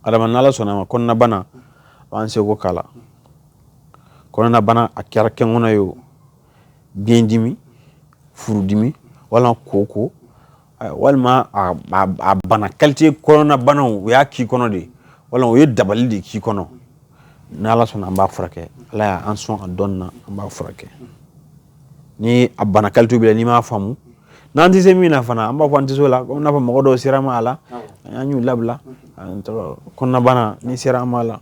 Adama, n'Ala sɔnna a ma, kɔnɔnabana, an seko k'a la. Kɔnɔnabana, a kɛra kɛnkɔnɔ ye o, biyɛndimi, furudimi, walima koko, walima a bana qualité kɔnɔnabanaw, u y'a k'i kɔnɔ de, walima u ye dabali de k'i kɔnɔ, n'Ala sɔnna, an b'a furakɛ. Ala y'an sɔn a dɔnni na, an b'a furakɛ. Ni a bana qualité b'i la, n'i m'a faamu, n'an tɛ se min na fana, an b'a fɔ an tɛ se o la. Komi n'a fɔ mɔgɔ dɔw sera ma a la, an y'u labila. Kɔnɔnabana, n'i sera an ma a la,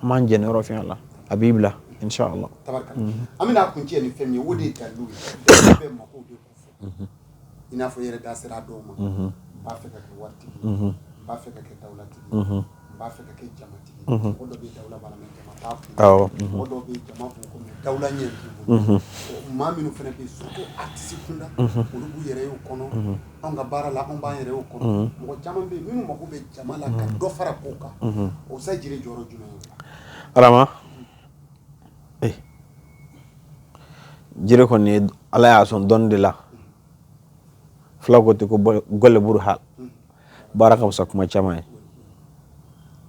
an b'an jɛnɛ yɔrɔ fɛn a la, a b'i bila, inshallah. An bɛna kuncɛ ni fɛn min ye, o de ye dalilu ye. Dalilu bɛ mako de ko fɔ. I n'a fɔ i yɛrɛ da sera dɔw ma. N b'a fɛ ka kɛ waritigi ye, n b'a fɛ ka kɛ dawulatigi ye, n b'a fɛ ka kɛ jamatigi ye. Mɔgɔ dɔ bɛ dawula b'a la, mais jama t'a kun. Mɔgɔ dɔw bɛ jama b'u kɔ, mais dawula ɲɛ t'u bolo. Maa minnu fana bɛ yen, surtout artiste kunda, olu b'u yɛrɛ ye o kɔnɔ. Anw ka baara la, anw b'an yɛrɛ ye o kɔnɔ. Mɔgɔ caman bɛ yen minnu mako bɛ jama la ka dɔ fara kow kan. O sa jiri jɔyɔrɔ jumɛn ye o la? Adama, jiri kɔni ye, Ala y'a sɔn dɔnni de la. Fula ko ten ko golle ɓuri haal, baara ka fisa kuma caman ye.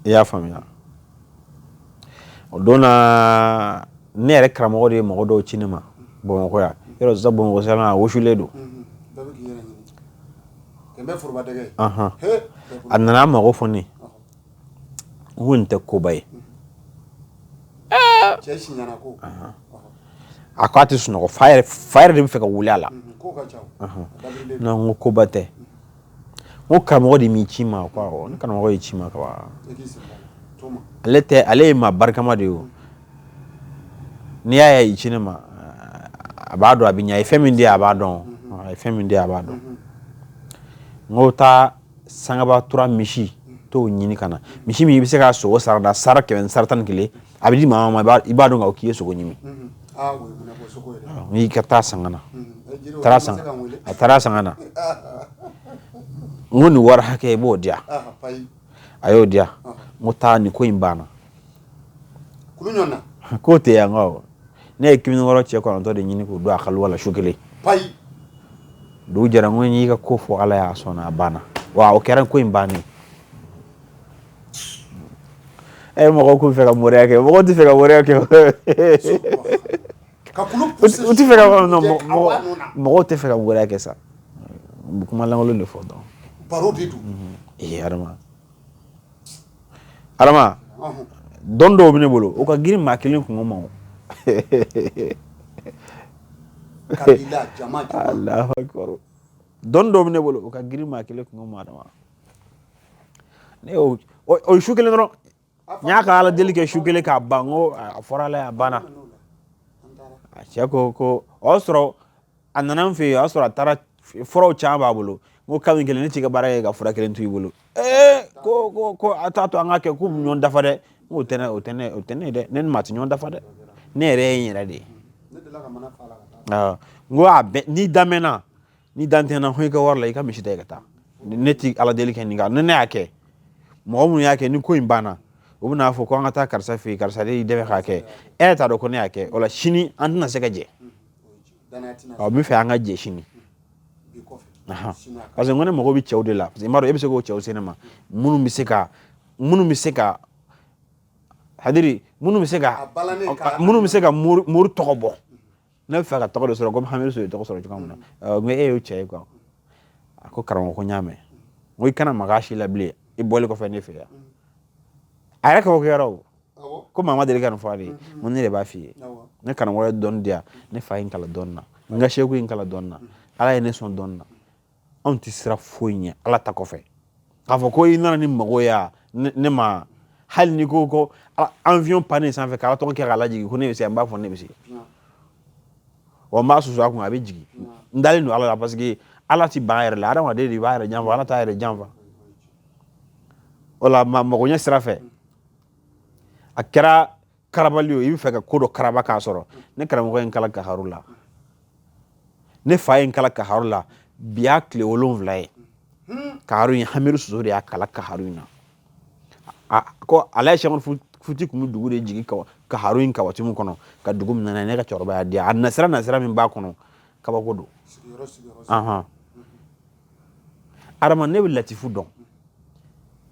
I y'a faamuya? O don na, ne yɛrɛ karamɔgɔ de ye mɔgɔ dɔw ci ne ma Bamakɔ yan. Yɔrɔ sisan, Bamakɔ sisan, a wusulen don. A nana a mago fɔ ne n ko nin tɛ koba ye. A ko a tɛ sunɔgɔ, fa yɛrɛ de bɛ fɛ ka wuli a la. Non, n ko koba tɛ. N ko karamɔgɔ de m'i ci ma? Ko awɔ, ne karamɔgɔ y'i ci ma ka ban. Ale tɛ, ale ye maa barikama de ye. O n'i y'a ye i ci ne ma, a b'a dɔn a bɛ ɲɛ. A ye fɛn min di, a b'a dɔn. A ye fɛn min di, a b'a dɔn. N ko taa sangaba tura misi t'o ɲini ka na, misi min i bɛ se ka sogo sara da sara 100 sara 11, a bɛ di maa ma, i b'a dɔn k'a k'i ye sogo ɲimi. N'i ka taa san ka na, taara san, a taara san ka na. N ko nin wari hakɛ, i b'o di yan. A y'o di yan. N ko taa, nin ko in banna. K'o tɛ yan. Ko ne ye kiminikɔrɔ cɛ 9 de ɲini k'o don a kaluwa la su kelen. Dugu jɛra, n ko n y'i ka ko fɔ, Ala y'a sɔnna, a banna. Wa o kɛra ko in bannen. Ɛ, mɔgɔw k'u fɛ ka moriya kɛ, mɔgɔw tɛ fɛ ka moriya kɛ. U tɛ fɛ ka, mɔgɔw tɛ fɛ ka moriya kɛ sa. U bɛ kuma lankolon de fɔ dɔrɔn. Baro de don. Ee Adama, Adama, dɔn dɔw bɛ ne bolo, o ka girin maa kelen kungo ma o. Kabila, jama, jama. Alahu akibaru. Dɔn dɔw bɛ ne bolo, o ka girin maa kelen kungo ma. Adama, ne y'o o ye su kelen dɔrɔn, n y'a ka Ala deli kɛ su kelen k'a ban. N ko a fɔra Ala ye, a banna. A cɛ ko o y'a sɔrɔ a nana n fɛ yen, o y'a sɔrɔ a taara furaw caman b'a bolo. N ko kabini kelen ne t'i ka baara kɛ ka fura kelen to i bolo. Ee, ko a t'a to an ka kɛ k'u bɛ ɲɔgɔn dafa dɛ. N ko o tɛ ne, o tɛ ne, o tɛ ne ye dɛ. Ne ni maa tɛ ɲɔgɔn dafa dɛ. Ne yɛrɛ ye n yɛrɛ de ye. N ko a bɛɛ n'i damɛnna. Ni dan tɛ n na, hɔn, i ka wari la, i ka misi ta, i ka taa. Ne ti Ala deli kɛ nin kan. Ni ne y'a kɛ, mɔgɔ minnu y'a kɛ, ni ko in banna, u bɛna fɔ ko an ka taa karisa fɛ yen, karisa de y'i dɛmɛ k'a kɛ. E yɛrɛ t'a dɔn ko ne y'a kɛ. O la sini an tɛna se ka jɛ. Ɔ, n bɛ fɛ an ka jɛ sini, parce que n ko ne mago bɛ cɛw de la, parce que n b'a dɔn e bɛ se k'o cɛw se ne ma, minnu bɛ se ka c'est-à-dire minnu bɛ se ka mori tɔgɔ bɔ. Ne bɛ fɛ ka tɔgɔ de sɔrɔ komi Hamidu ye tɔgɔ sɔrɔ cogoya min na. N ko e y'o cɛ ye quoi. A ko karamɔgɔ, ko n y'a mɛn. N ko i kana maga a si la bilen i bɔlen kɔfɛ ne fɛ yan. A yɛrɛ kabakuyara o ko maa ma deli ka nin fɔ ale ye. N ko ne de b'a f'i ye, ne karamɔgɔ ye dɔnni di yan, ne fa ye n kalan dɔnni na, n ka seku ye n kalan dɔnni na, Ala ye ne sɔn dɔnni na. Anw tɛ sira foyi ɲɛ Ala ta kɔfɛ. K'a fɔ ko i nana ni mago ye ne ma, hali ni ko avion panne sanfɛ, k'Ala tɔgɔ kɛ k'a lajigin, ko ne bɛ se, n b'a fɔ ne bɛ se wa, n b'a susu a kun, a bɛ jigin. N dalen don Ala la, parce que Ala ti ban a yɛrɛ la. Adamaden de b'a yɛrɛ janfa, Ala t'a yɛrɛ janfa. O la ma magoɲɛ sira fɛ, a kɛra karabali o, i bɛ fɛ ka ko dɔ karaba k'a sɔrɔ. Ne karamɔgɔ ye n kalan kaharu la, ne fa ye n kalan kaharu la. Bi y'a tile 7 ye. Kaharu in, Hamidu Soso de y'a kalan kaharu in na. A ko ala ye sɛkɔni futi kun bɛ dugu de jigin kaharu in ka waati min kɔnɔ ka dugu minɛ, ne ka cɛkɔrɔba y'a di. A nasira min b'a kɔnɔ, kabako don. Adama, ne bɛ latifu dɔn.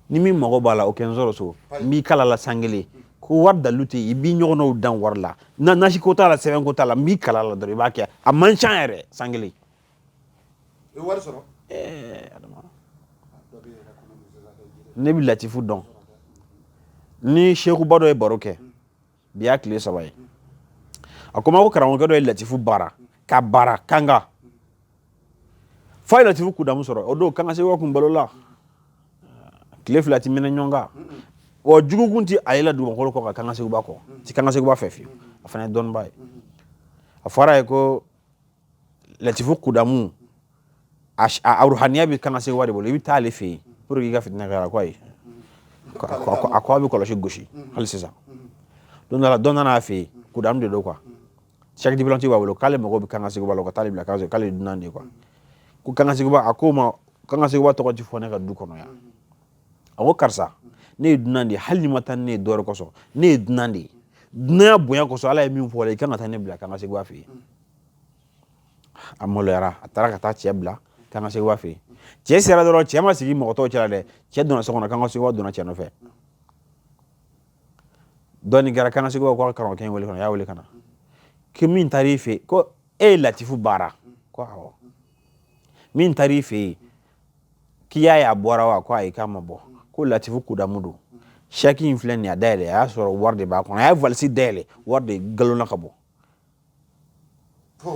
Ni min mago b'a la, o kɛ n sɔrɔ so, n b'i kala la san kelen ko wari dalu tɛ yen. I b'i ɲɔgɔnnaw dan wari la, na nasi ko t'a la, sɛbɛn ko t'a la, n b'i kala la dɔrɔn, i b'a kɛ, a man ca yɛrɛ, san kelen. I wari sɔrɔ. Adama, ne bɛ latifu dɔn. Ni sekuba dɔ ye baro kɛ, bi y'a tile 3 ye, a ko ma ko karamɔgɔkɛ dɔ ye latifu baara ka baara kanga f'a ye latifu kudamu sɔrɔ. O don kanga sekuba kun balo la, tile 2 ti mɛnɛ ɲɔgɔn kan wa, jugu kun ti ale la dugumakolo kɔ kan kanga seguba kɔ ti kanga seguba fɛ fiyewu. A fana ye dɔnniba ye. A fɔra a ye ko latifu kudamu a ruhaniya bɛ kanga seguba de bolo, i bɛ taa ale fɛ yen pour que i ka fitinɛ kɛ. A ko ayi, a ko a bɛ kɔlɔsi gosi hali sisan. Don dɔ la, dɔ nana a fɛ yen, kudamu de don quoi, chèque diplomatique b'a bolo, k'ale mago bɛ kanga seguba la, ka t'ale bila kanga seguba, k'ale ye dunan de ye quoi. Ko kanga seguba, a ko ma kanga seguba tɔgɔ ti fɔ ne ka du kɔnɔ yan. A ko karisa, ne ye dunan de ye, hali ni ma taa ni ne ye dɔwɛrɛ kosɔn, ne ye dunan de ye. Dunanya bonya kosɔn, Ala ye min fɔ la, i kan ka taa ne bila kanga seguba fɛ yen. A maloyara, a taara ka taa cɛ bila kanga seguba fɛ yen. Cɛ sera dɔrɔn, cɛ ma sigi mɔgɔ tɔw cɛla dɛ, cɛ donna so kɔnɔ, kanga seguba donna cɛ nɔfɛ. Dɔɔni kɛra, kanga seguba ko a ka karamɔgɔkɛ in wele ka na. A y'a wele ka na, ko min taara i fɛ yen, ko e ye latifu baara? Ko awɔ. Min taara i fɛ yen, k'i y'a ye a bɔra wa? Ko ayi, k'a ma bɔ. Ko latifu kudamu don, chèque in filɛ nin ye, a dayɛlɛ, a y'a sɔrɔ wari de b'a kɔnɔ. A ye valise dayɛlɛ, wari de galonna ka bɔ.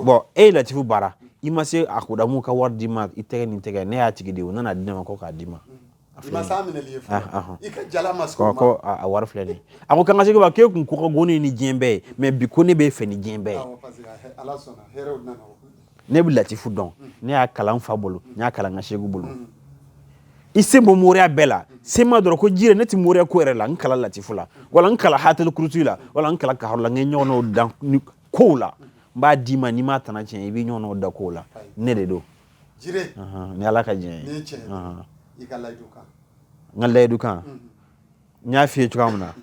Bon, e ye latifu baara, i ma se a kudamu ka wari d'i ma i tɛgɛ ni tɛgɛ. Ne y'a tigi de ye, o nana di ne ma ko k'a d'i ma. I ma s'a minɛli ye fɔlɔ, i ka jala ma se o ma. Ko a wari filɛ nin ye. A ko kanga seguba, k'e kun ko ka go ne ni diɲɛ bɛɛ ye, mais bi ko ne b'e fɛ ni diɲɛ bɛɛ ye. Awɔ, parce que Ala sɔnna, hɛrɛw nana. Ne bɛ latifu dɔn, ne y'a kalan n fa bolo, n y'a kalan n ka seku bolo. I sen bɔ moriya bɛɛ la, sen ma dɔrɔn ko jire, ne tɛ moriya ko yɛrɛ la. N kalan latifu la, wala n kalan hateli kurutu la, wala n kalan kaharu la, n ye ɲɔgɔnnaw dan ni kow la. N b'a d'i ma, n'i m'a tana tiɲɛ, i b'i ɲɔgɔnnaw da kow la. Ne de don. Jire. Ni Ala ka diɲɛ ye. Ye. Ni tiɲɛ ye, i ka layidu kan. N ka layidu kan, n y'a f'i ye cogoya min na,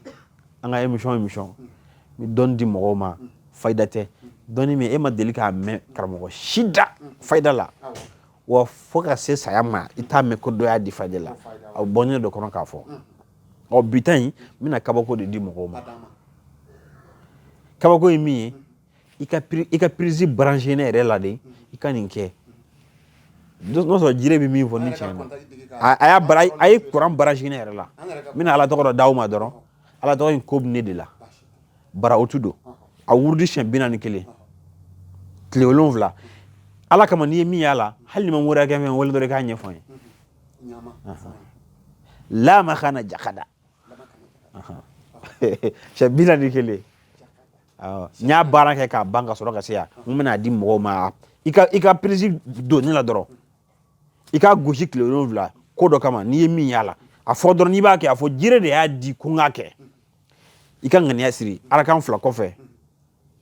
an ka émission n bɛ dɔnni di mɔgɔw ma, fayida tɛ dɔnni min e ma deli k'a mɛn karamɔgɔ si da fayida la wa, fo ka se saya ma i t'a mɛn ko dɔ y'a di fayida la. A bɔnnen dɔ kɔnɔ k'a fɔ. Ɔ, bi ta in, n bɛna kabako de di mɔgɔw ma. Kabako ye min ye, i ka prise branché ne yɛrɛ la de, i ka nin kɛ n'o sɔrɔ jire bɛ min fɔ ni tiɲɛ na. A y'a bara, a ye courant branché ne yɛrɛ la. N bɛna Ala tɔgɔ dɔ d'aw ma dɔrɔn. Ala tɔgɔ in ko bɛ ne de la. Bara otu don, a wurudi siɲɛ 41, tile 7, Ala kama. N'i ye min y'a la, hali ni ma moriya kɛ, fɛn wele dɔrɔn, i k'a ɲɛfɔ n ye. Lama kana jakada siɲɛ 41. N y'a baara kɛ k'a ban ka sɔrɔ ka se yan. N bɛna di mɔgɔw ma. I ka prise don ne la dɔrɔn, i k'a gosi tile 7 ko dɔ kama. N'i ye min y'a la, a fɔ dɔrɔn. N'i b'a kɛ, a fɔ jire de y'a di ko n k'a kɛ. I ka ŋaniya siri arakan 2 kɔfɛ,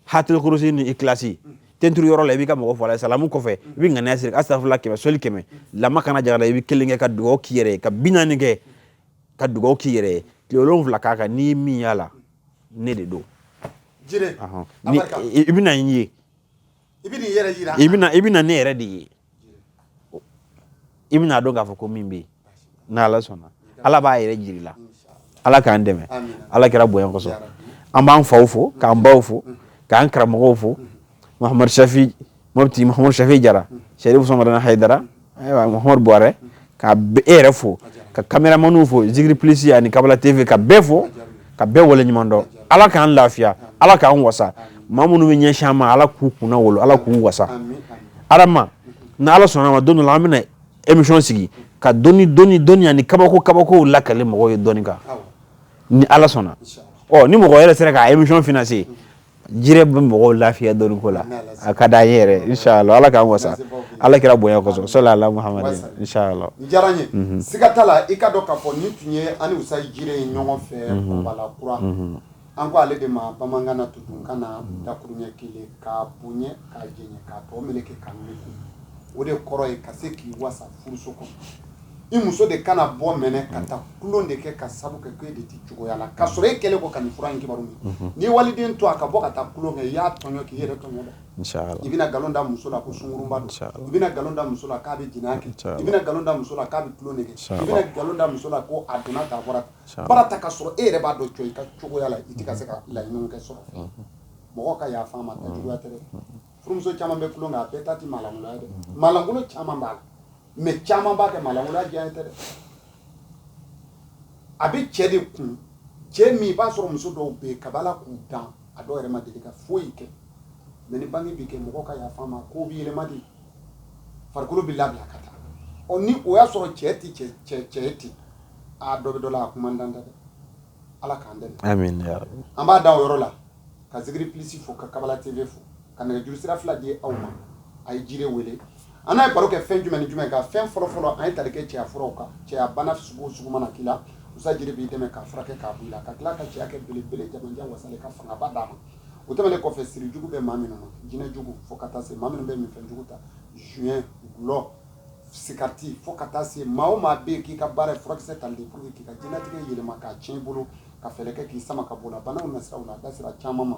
hatil kurusi ni ikilasi. tenturu yɔrɔ la, i b'i ka mɔgɔ fo. Ala salamu kɔfɛ, i bɛ ŋaniya siri, asafurula 100, sɔli 100, lama kana jagara, i bɛ kelen kɛ ka dugawu k'i yɛrɛ ye, ka 40 kɛ ka dugawu k'i yɛrɛ ye, tile 7 k'a kan. N'i ye min y'a la, ne de don. Jire. Ni i bɛna n ye, i bɛ n'i yɛrɛ yira, i bɛna ne yɛrɛ de ye, i bɛna dɔn k'a fɔ ko min bɛ yen, n'Ala sɔnna, Ala b'a yɛrɛ jiri la. Ala k'an dɛmɛ, Ala kira bonya kosɔn. An b'an faw fo, k'an baw fo, k'an karamɔgɔw fo, Muhamadu Shafi Mɔpti, Muhamadu Shafi Jara, Sɛrifu Samadana Hayidara, ayiwa, Muhamadu Buwarɛ, ka e yɛrɛ fo, ka caméramanw fo, Zikiri Plus ani Kabala TV, ka bɛɛ fo, ka bɛɛ waleɲuman dɔn. Ala k'an lafiya, Ala k'an wasa. Maa minnu bɛ ɲɛsin an ma, Ala k'u kunna wolo, Ala k'u wasa. Adama, ni Ala sɔnna ma, don dɔ la an bɛna émission sigi ka dɔnni dɔnni dɔnni ani kabako kabakow lakale mɔgɔw ye dɔnni kan, ni Ala sɔnna. Ɔ, ni mɔgɔ yɛrɛ sera ka émission financer, Jire bɛ mɔgɔw lafiya dɔnni ko la, a ka d'an ye yɛrɛ, inshallah. Ala k'an wasa, Ala kira bonya kosɔn, sɔli ala Muhamad, inshallah. N diyara n ye, siga t'a la. I ka dɔn k'a fɔ nin tun ye an ni Usa Jire ye ɲɔgɔn fɛ Kɔbala Kura. An ko ale de ma bamanankan na, tudunkan na, dakuruɲɛ kelen, k'a bonya, k'a jɛɲɛ, k'a tɔ meleke, k'a meleke. O de kɔrɔ ye ka se k'i wasa furuso kɔnɔ. I muso de kana bɔ mɛnɛ ka taa kulon de kɛ, ka sabu kɛ ko e de tɛ cogoya la, ka sɔrɔ e kɛlen kɔ ka nin fura in kibaru min. N'i waliden to a ka bɔ ka taa kulon kɛ, i y'a tɔɲɔ k'i yɛrɛ tɔɲɔ dɛ. I bɛna nkalon da muso la ko sungurunba don, i bɛna nkalon da muso la k'a bɛ jɛnɛya kɛ, i bɛna nkalon da muso la k'a bɛ tulon de kɛ, i bɛna nkalon da muso la ko a donna ta, a bɔra baara ta, ka sɔrɔ e yɛrɛ b'a dɔn cɔ i ka cogoya la, i tɛ ka se ka laɲiniw kɛ sɔrɔ fɛ. Mɔgɔ ka yafa ma, ta juguya tɛ dɛ. Furumuso caman bɛ tulon kɛ, a bɛɛ ta tɛ maalankolon ye dɛ. Maalankolon caman b'a la, mais caman b'a kɛ maalankolon diya tɛ dɛ. A bɛ cɛ de kun, cɛ min i b'a sɔrɔ muso dɔw bɛ yen, kabala k'u dan, a dɔw yɛrɛ ma deli ka foyi kɛ. Mais ni bange bɛ kɛ, mɔgɔ ka yafa ma, ko bɛ yɛlɛma de, farikolo bɛ labila ka taa. Ɔ, ni o y'a sɔrɔ cɛ tɛ cɛ cɛ cɛ ye ten, a dɔ bɛ dɔ la, a kuma dan tɛ dɛ. Ala k'an dɛmɛ. Amin ya rabbi. An b'a da o yɔrɔ la ka Zikiri Plus fo, ka Kabala TV fo, ka nɛgɛjuru sira fila di aw ma. A ye Jire wele. An n'a ye baro kɛ fɛn jumɛn ni jumɛn kan? Fɛn fɔlɔ fɔlɔ, an ye tali kɛ cɛya furaw kan. Cɛya bana sugu o sugu mana k'i la, Usa Jire b'i dɛmɛ k'a furakɛ k'a bɔ i la, ka tila ka cɛya kɛ belebele, jamanjan wasalen, ka fangaba d'a ma. O tɛmɛnen kɔfɛ, siri jugu bɛ maa minnu na, jinɛ jugu, fo ka taa se maa minnu bɛ minfɛn jugu ta, joint, gulɔ, sikariti, fo ka taa se maa o maa bɛ yen k'i ka baara ye furakisɛ tali de pour que k'i ka diɲɛlatigɛ yɛlɛma k'a tiɲɛ i bolo, ka fɛɛrɛ kɛ k'i sama ka bɔ o la, banaw nasiraw la, a da sera caman ma.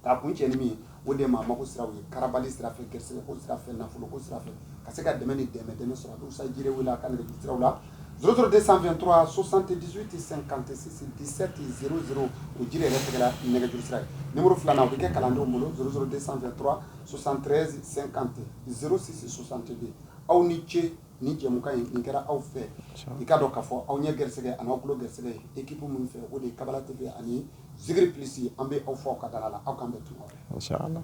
K'a kun cɛ ni min ye, o de ye maa mako siraw ye, karabali sira fɛ, gɛrisigɛ ko sira fɛ, nafolo ko sira fɛ, ka se ka dɛmɛ ni dɛmɛ dɛmɛ sɔrɔ. A bɛ Usa Jire wele a ka nɛgɛjuru siraw la: 00 223 78 56 17 00. O Jire yɛrɛ tɛgɛla nɛgɛjuru sira ye. Numéro filanan, o bɛ kɛ kalandenw bolo: 00 223 73 50 06 62. Aw ni ce. Ni jɛmukan in nin kɛra aw fɛ, i ka dɔn k'a fɔ aw ɲɛ gɛrɛsɛgɛ ani aw tulo gɛrɛsɛgɛ ye équipe min fɛ, o de ye Kabala TV ani Zikiri Plus. An bɛ aw fɔ aw ka dala la. Aw k'an bɛn tuma wɛrɛ. Inshallah.